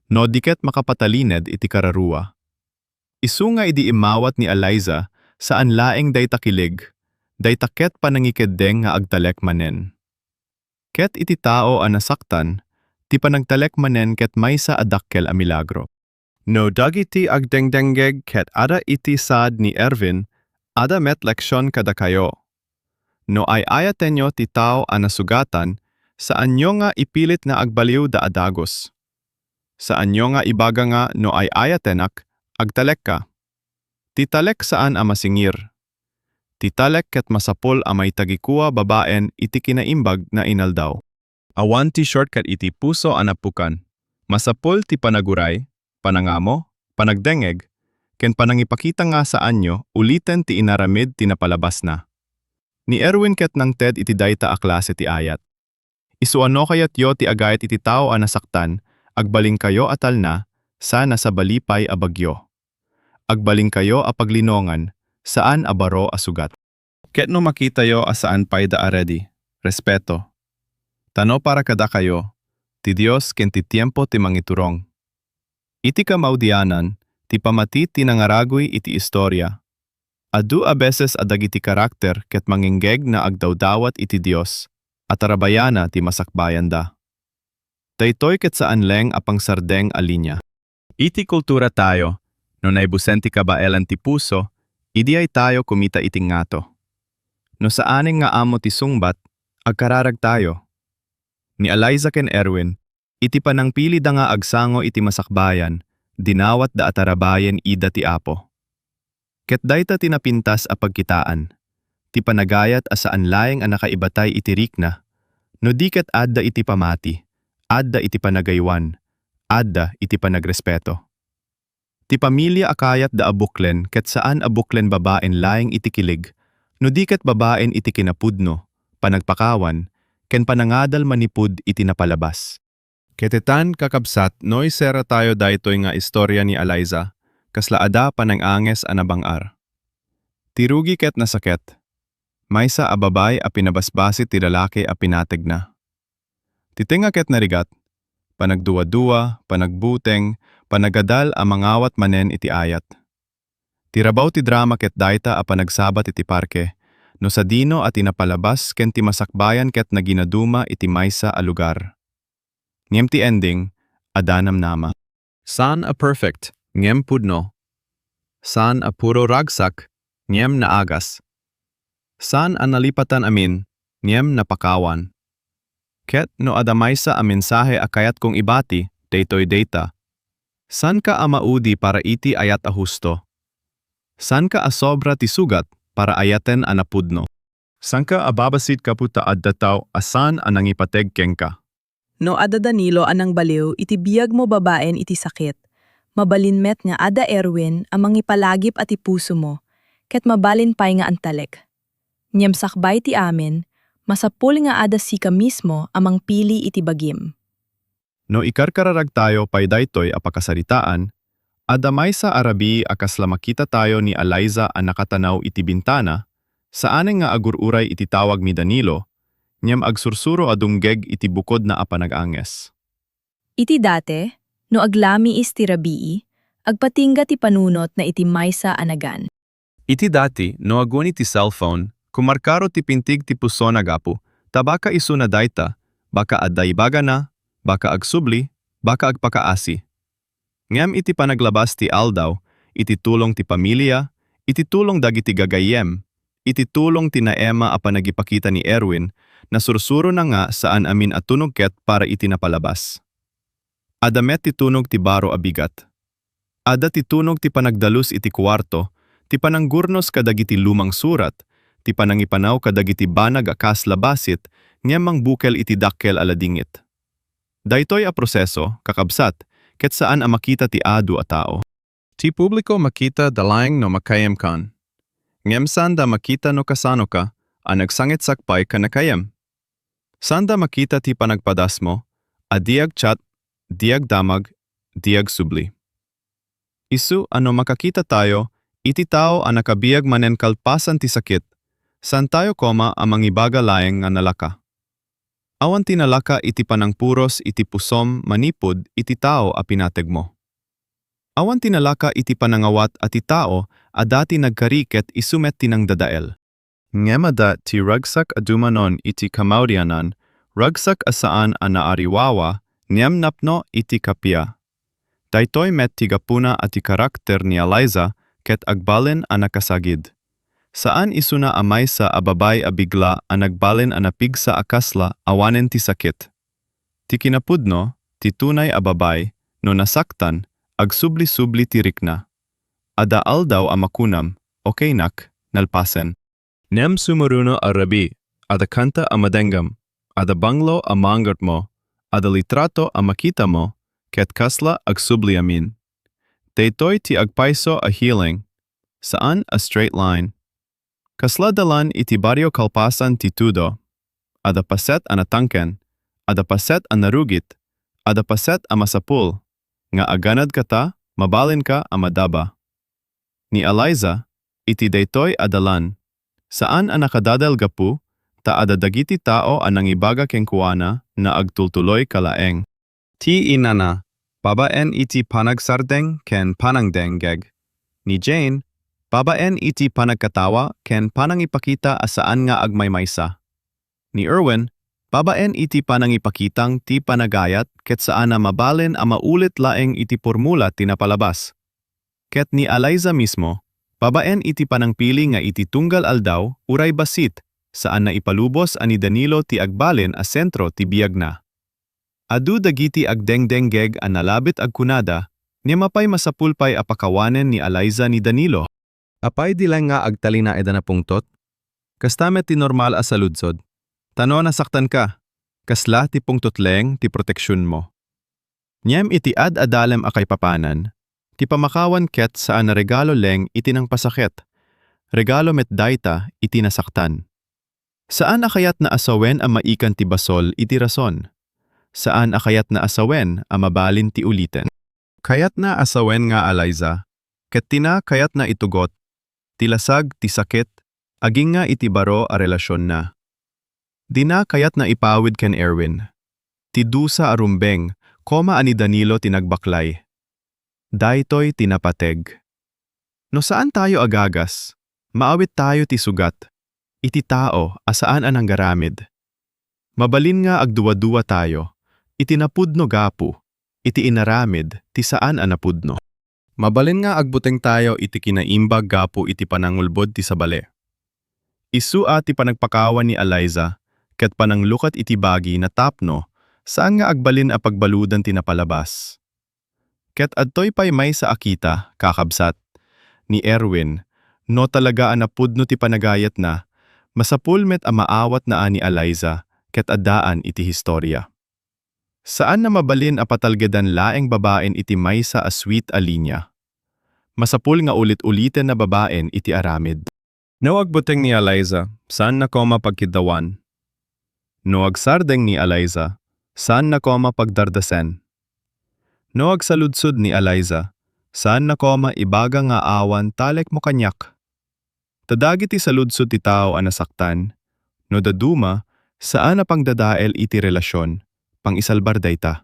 no di ket makapatalined iti kararua. Isu nga idi immawat ni Eliza, saan laeng dayta kileg, dayta ket panangikeddeng nga agtalek manen. Ket iti tao a nasaktan, ti panagtalek manen ket maysa a dakkel a milagro. No dagiti agdengdengngeg ket adda iti saad ni Erwin, Adda met leksion kadakayo. No ay-ayatenyo ti tao a nasugatan, saanyo nga ipilit nga agbaliwda a dagus. Saanyo nga ibaga nga no ay-ayatenak, agtalekka. Ti talek saan a masingir. Ti talek ket masapul a maitagikua babaen iti kinaimbag nga inaldaw. Awan ti shortcut iti puso a napukan. Masapul ti panaguray, panangamo, panagdengngeg, ken panangipakita nga saanyo uliten ti inaramid ti napalabasna. Ni Erwin ket nangted iti dayta a klase ti ayat. Isu a no kayatyo ti agayat iti tao a nasaktan, agbalinkayo a talna, saan a sabali pay a bagyo. Agbalinkayo a paglinongan, saan a baro a sugat. Ket no makitayo a saan pay da a ready, respeto. Ta no para kadakayo, ti Dios ken ti tiempo ti mangiturong. Iti kamaudianan, ti pamati ti nangaraguy iti istoria. Adu a beses a dagiti karakter ket manginggeg nga agdawdawat iti Dios a tarabayana ti masakbayanda. Daytoy ket saan laeng a pangsardeng a linia. Iti kultura tayo, no naibusen ti kabaelan ti puso, idiay tayo kumita iti ngato. No saanen nga ammo ti sungbat, agkararagtayo. Ni Eliza ken Erwin, iti panangpilida nga agsango iti masakbayan, dinawatda a tarabayen ida ti Apo. Ket dayta ti napintas a pagkitaan, ti panagayat a saan laeng a nakaibatay iti rikna, no di ket adda iti pamati, adda iti panagaywan, adda iti panagrespeto. Ti pamilia a kayatda a buklen ket saan a buklen babaen laeng iti kilig, no di ket babaen iti kinapudno, panagpakawan, ken panangadal manipud iti napalabas. Ket itan, kakabsat, no iseratayo daytoy nga istoria ni Eliza, kasla adda pananganges a nabang-ar. Ti rugi ket nasaket. Maysa a babay a pinabasbasit ti lalaki a pinategna. Ti tengnga ket narigat, panagduadua, panagbuteng, panagadal a mangawat manen iti ayat. Ti rabaw ti drama ket dayta a panagsabat iti parke, no sadino a ti napalabas ken ti masakbayan ket naginaduma iti maysa a lugar. Ngem ti ending, adda namnama. Saan a perfect, ngem pudno. Saan a puro ragsak, ngem naagas. Saan a nalipatan amin, ngem napakawan. Ket no adda maysa a mensahe a kayatkong ibati, daytoy dayta. Saanka a maudi para iti ayat a husto. Saanka a sobra ti sugat para ayaten a napudno. Saanka a babasit gapu ta adda tao a saan a nangipateg kenka. No adda Danilo a nangbaliw iti biagmo babaen iti sakit, mabalin met nga adda Erwin a mangipalagip a ti pusomo, ket mabalin pay nga agtalek. Ngem sakbay ti amin, masapul nga adda sika mismo a mangpili iti bagim. No ikarkararagtayo pay daytoy a pakasaritaan, adda maysa a rabii a kasla makitatayo ni Eliza a nakatanaw iti bintana, saanen nga agur-uray iti tawag ni Danilo, ngem agsursuro a dumngeg iti bukodna a panag-anges. Iti date, no aglamiis ti rabii, agpatingga ti panunotna iti maysa a nagan. Iti dati, no aguni ti cellphone, kumarkaro ti pintig ti pusona gapu, ta baka isuna dayta, baka adda ibagana, baka agsubli, baka agpakaasi. Ngem iti panaglabas ti aldaw, iti tulong ti pamilia, iti tulong dagiti gagayyem, iti tulong ti naema a panagipakita ni Erwin, nasursurona nga saan amin a tunog ket para iti napalabas. Adda met ti tunog ti baro a bigat. Adda ti tunog ti panagdalus iti kuarto, ti pananggurnos kadagiti lumang surat, ti panangipanaw kadagiti banag a kasla basit ngem mangbukel iti dakkel a ladingit. Daytoy a proseso, kakabsat, ket saan a makita ti adu a tao. Ti publiko makitada laeng no makayemkan. Ngem saanda makita no kasanoka a nagsangit sakbay ken nakayem. Saanda makita ti panagpadasmo a di agchat, di agdamag, di agsubli. Isu a no makakitatayo iti tao a nakabiag manen kalpasan ti sakit, saantayo koma a mangibaga laeng nga nalaka. Awan ti nalaka iti panangpuros iti pusom manipud iti tao a pinategmo. Awan ti nalaka iti panangawat a ti tao a dati nagkari ket isu met ti nangdadael. Ngem adda ti ragsak a dumanon iti kamaudianan, ragsak a saan a naariwawa, ngem napno iti kappia. Daytoy met ti gapuna a ti karakter ni Eliza ket agbalin a nakasagid. Saan isuna a maysa a babay a bigla a nagbalin a napigsa a kasla awanen ti sakit. Ti kinapudno, ti tunay a babay, no nasaktan, agsubli-subli ti rikna. Adda aldaw a makunam, "Okay nak, nalpasen." Ngem sumuruno a rabii, adda kanta a madenggem, adda banglo a mangermo, adda litrato a makitamo, ket kasla agsubli amin. Daytoy ti agpayso a healing, saan a straight line. Kasla dalan iti barrio kalpasan ti tudo, adda paset a natangken, adda paset a narugit, adda paset a masapul, nga aganad kata, mabalinka a madaba. Ni Eliza, iti daytoy a dalan, saan a nakadadael gapu ta adda dagiti tao a nangibaga kenkuana nga agtultuloy ka laeng. Ti inana, babaen iti panagsardeng ken panangdengngeg. Ni Jane, babaen iti panagkatawa ken panangipakita a saan nga agmaymaysa. Ni Erwin, babaen iti panangipakitang ti panagayat ket saan a mabalin a maulit laeng iti pormula ti napalabas. Ket ni Eliza mismo, babaen iti panangpili nga iti tunggal aldaw uray bassit, saan a ipalubos a ni Danilo ti agbalin a sentro ti biagna. Adu dagiti agdengdengngeg a nalabit agkunada, ngem apay masapul pay a pakawanen ni Eliza ni Danilo? Apay di laeng nga agtalinaed a napungtot? Kasta met ti normal a saludsod. Ta no nasaktanka, kasla ti pungtot laeng ti proteksionmo. Ngem iti ad-adalem a kaipapanan, ti pamakawan ket saan a regalo laeng iti nangpasaket. Regalo met dayta iti nasaktan. Saan a kayatna a sawen a maikan ti basol iti rason. Saan a kayatna a sawen a mabalin ti uliten. Kayatna a sawen nga Eliza, ket tina kayatna itugot ti lasag ti sakit agingga iti baro a relasionna. Dina kayatna ipawid ken Erwin ti dusa a rumbeng, koma a ni Danilo ti nagbaklay. Daytoy ti napateg. No saantayo agagas, maawittayo ti sugat iti tao a saan a nanggaramid. Mabalin nga agduaduatayo iti napudno gapu iti inaramid ti saan a napudno. Mabalin nga agbutengtayo iti kinaimbag gapu iti panangulbod ti sabali. Isu a ti panagpakawan ni Eliza ket pananglukat iti bagi na tapno saan nga agbalin a pagbaludan ti napalabas. Ket adtoy pay maysa a kita, kakabsat, ni Erwin, no talaga a napudno ti panagayatna, masapul met a maawatna a ni Eliza ket addaan iti historia. Saan a mabalin a patalgedan laeng babaen iti maysa a sweet a linya. Masapul nga ulit-uliten a babaen iti aramid. No agbuteng ni Eliza, saanna koma pagkiddawan. No agsardeng ni Eliza, saanna koma pagdardasen. No agsaludsod ni Eliza, saanna koma ibaga nga awan talekmo kaniak. Ta dagiti saludsod ti tao a nasaktan, no dadduma, saan a pangdadael iti relasion, pangisalbar dayta.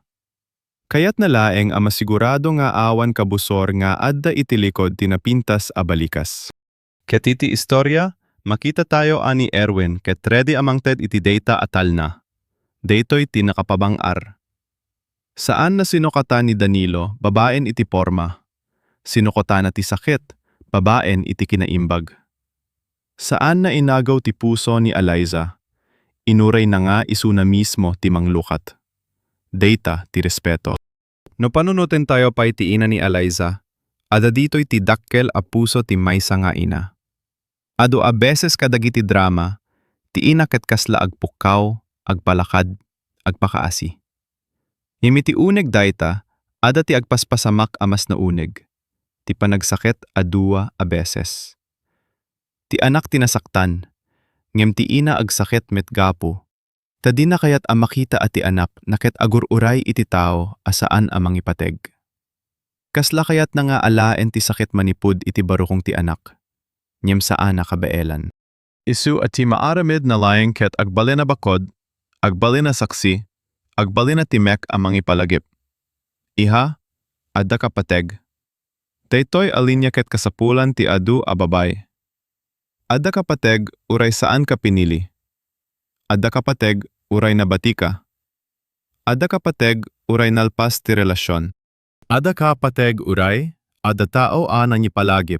Kayatna laeng a masigurado nga awan kabusor nga adda iti likod ti napintas a balikas. Ket iti istorya, makitatayo a ni Erwin ket ready a mangted iti dayta a talna. Daytoy ti nakapabang-ar. Saan a sinukatan ni Danilo babaen iti porma. Sinukatana ti sakit babaen iti kinaimbag. Saan a inagaw ti puso ni Eliza. Inurayna nga isuna mismo ti manglukat. Dayta ti respeto. No panunotentayo pay ti ina ni Eliza, adda ditoy ti dakkel a puso ti maysa nga ina. Adu a beses kadagiti drama, ti ina ket kasla agpukkaw, agpalakad, agpakaasi. Ngem iti uneg dayta, adda ti agpaspasamak a mas nauneg, ti panagsaket a dua a beses. Ti anak ti nasaktan, ngem ti ina agsaket met gapu ta dina kayat a makita a ti anakna ket agur-uray iti tao a saan a mangipateg. Kasla kayatna nga alaen ti sakit manipud iti barukong ti anak, ngem saan a kabaelan. Isu a ti maaramid na laeng ket agbalin a bakod, agbalin a saksi, agbalin a timek a mangipalagip. Iha, addaka pateg. Daytoy a linia ket kasapulan ti adu a babay. Addaka pateg uray saanka pinili. Addaka pateg uray nabatika. Addaka pateg uray nalpas ti relasion. Addaka pateg uray adda tao a nangipalagip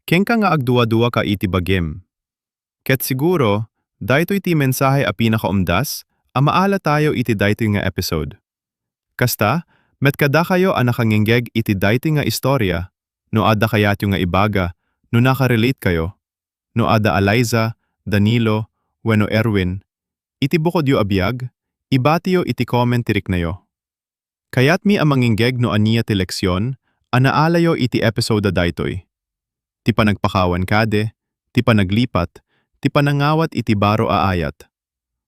Kenka nga agduaduaka iti bagim. Ket siguro, daytoy ti mensahe a pinakaumdas a maala tayo iti daytoy nga episode. Kasta, met kadakayo a nakangngeg iti daytoy nga istorya, no adda kayatyo nga ibaga, no nakarelate kayo, no adda Eliza, Danilo, wenno Erwin, iti bukodyo a biag, ibatiyo iti comment ti riknayo. Kayatmi a mangngeg no ania ti leksion a naalayo iti episode a daytoy. Ti panagpakawan kadi, ti panaglipat, ti panangawat iti baro a ayat.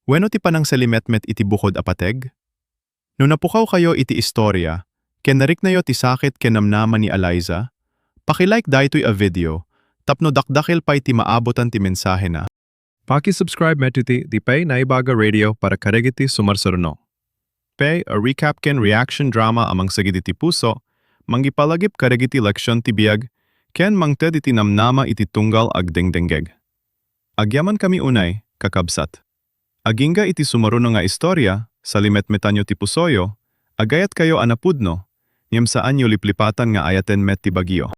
Wenno ti panangsalimetmet iti bukod a pateg? No napukawkayo iti istorya, ken nariknayo ti sakit ken namnama ni Eliza, paki-like daytoy a video, tapno dakdakkel pay ti maabutan ti mensahena. Paki-subscribe met iti Daytoy Naibaga Radio para kadagiti sumarsaruno. Pay a recap ken reaction drama a mangsagid iti puso, mangipalagip kadagiti leksion ti biag, ken mangted iti namnama iti tunggal agdengdengngeg. Agyamankami unay, kakabsat. Agingga iti sumaruno nga istorya, salimetmetanyo ti pusoyo, agayatkayo a napudno, ngem saanyo liplipatan nga ayaten met ti bagyo.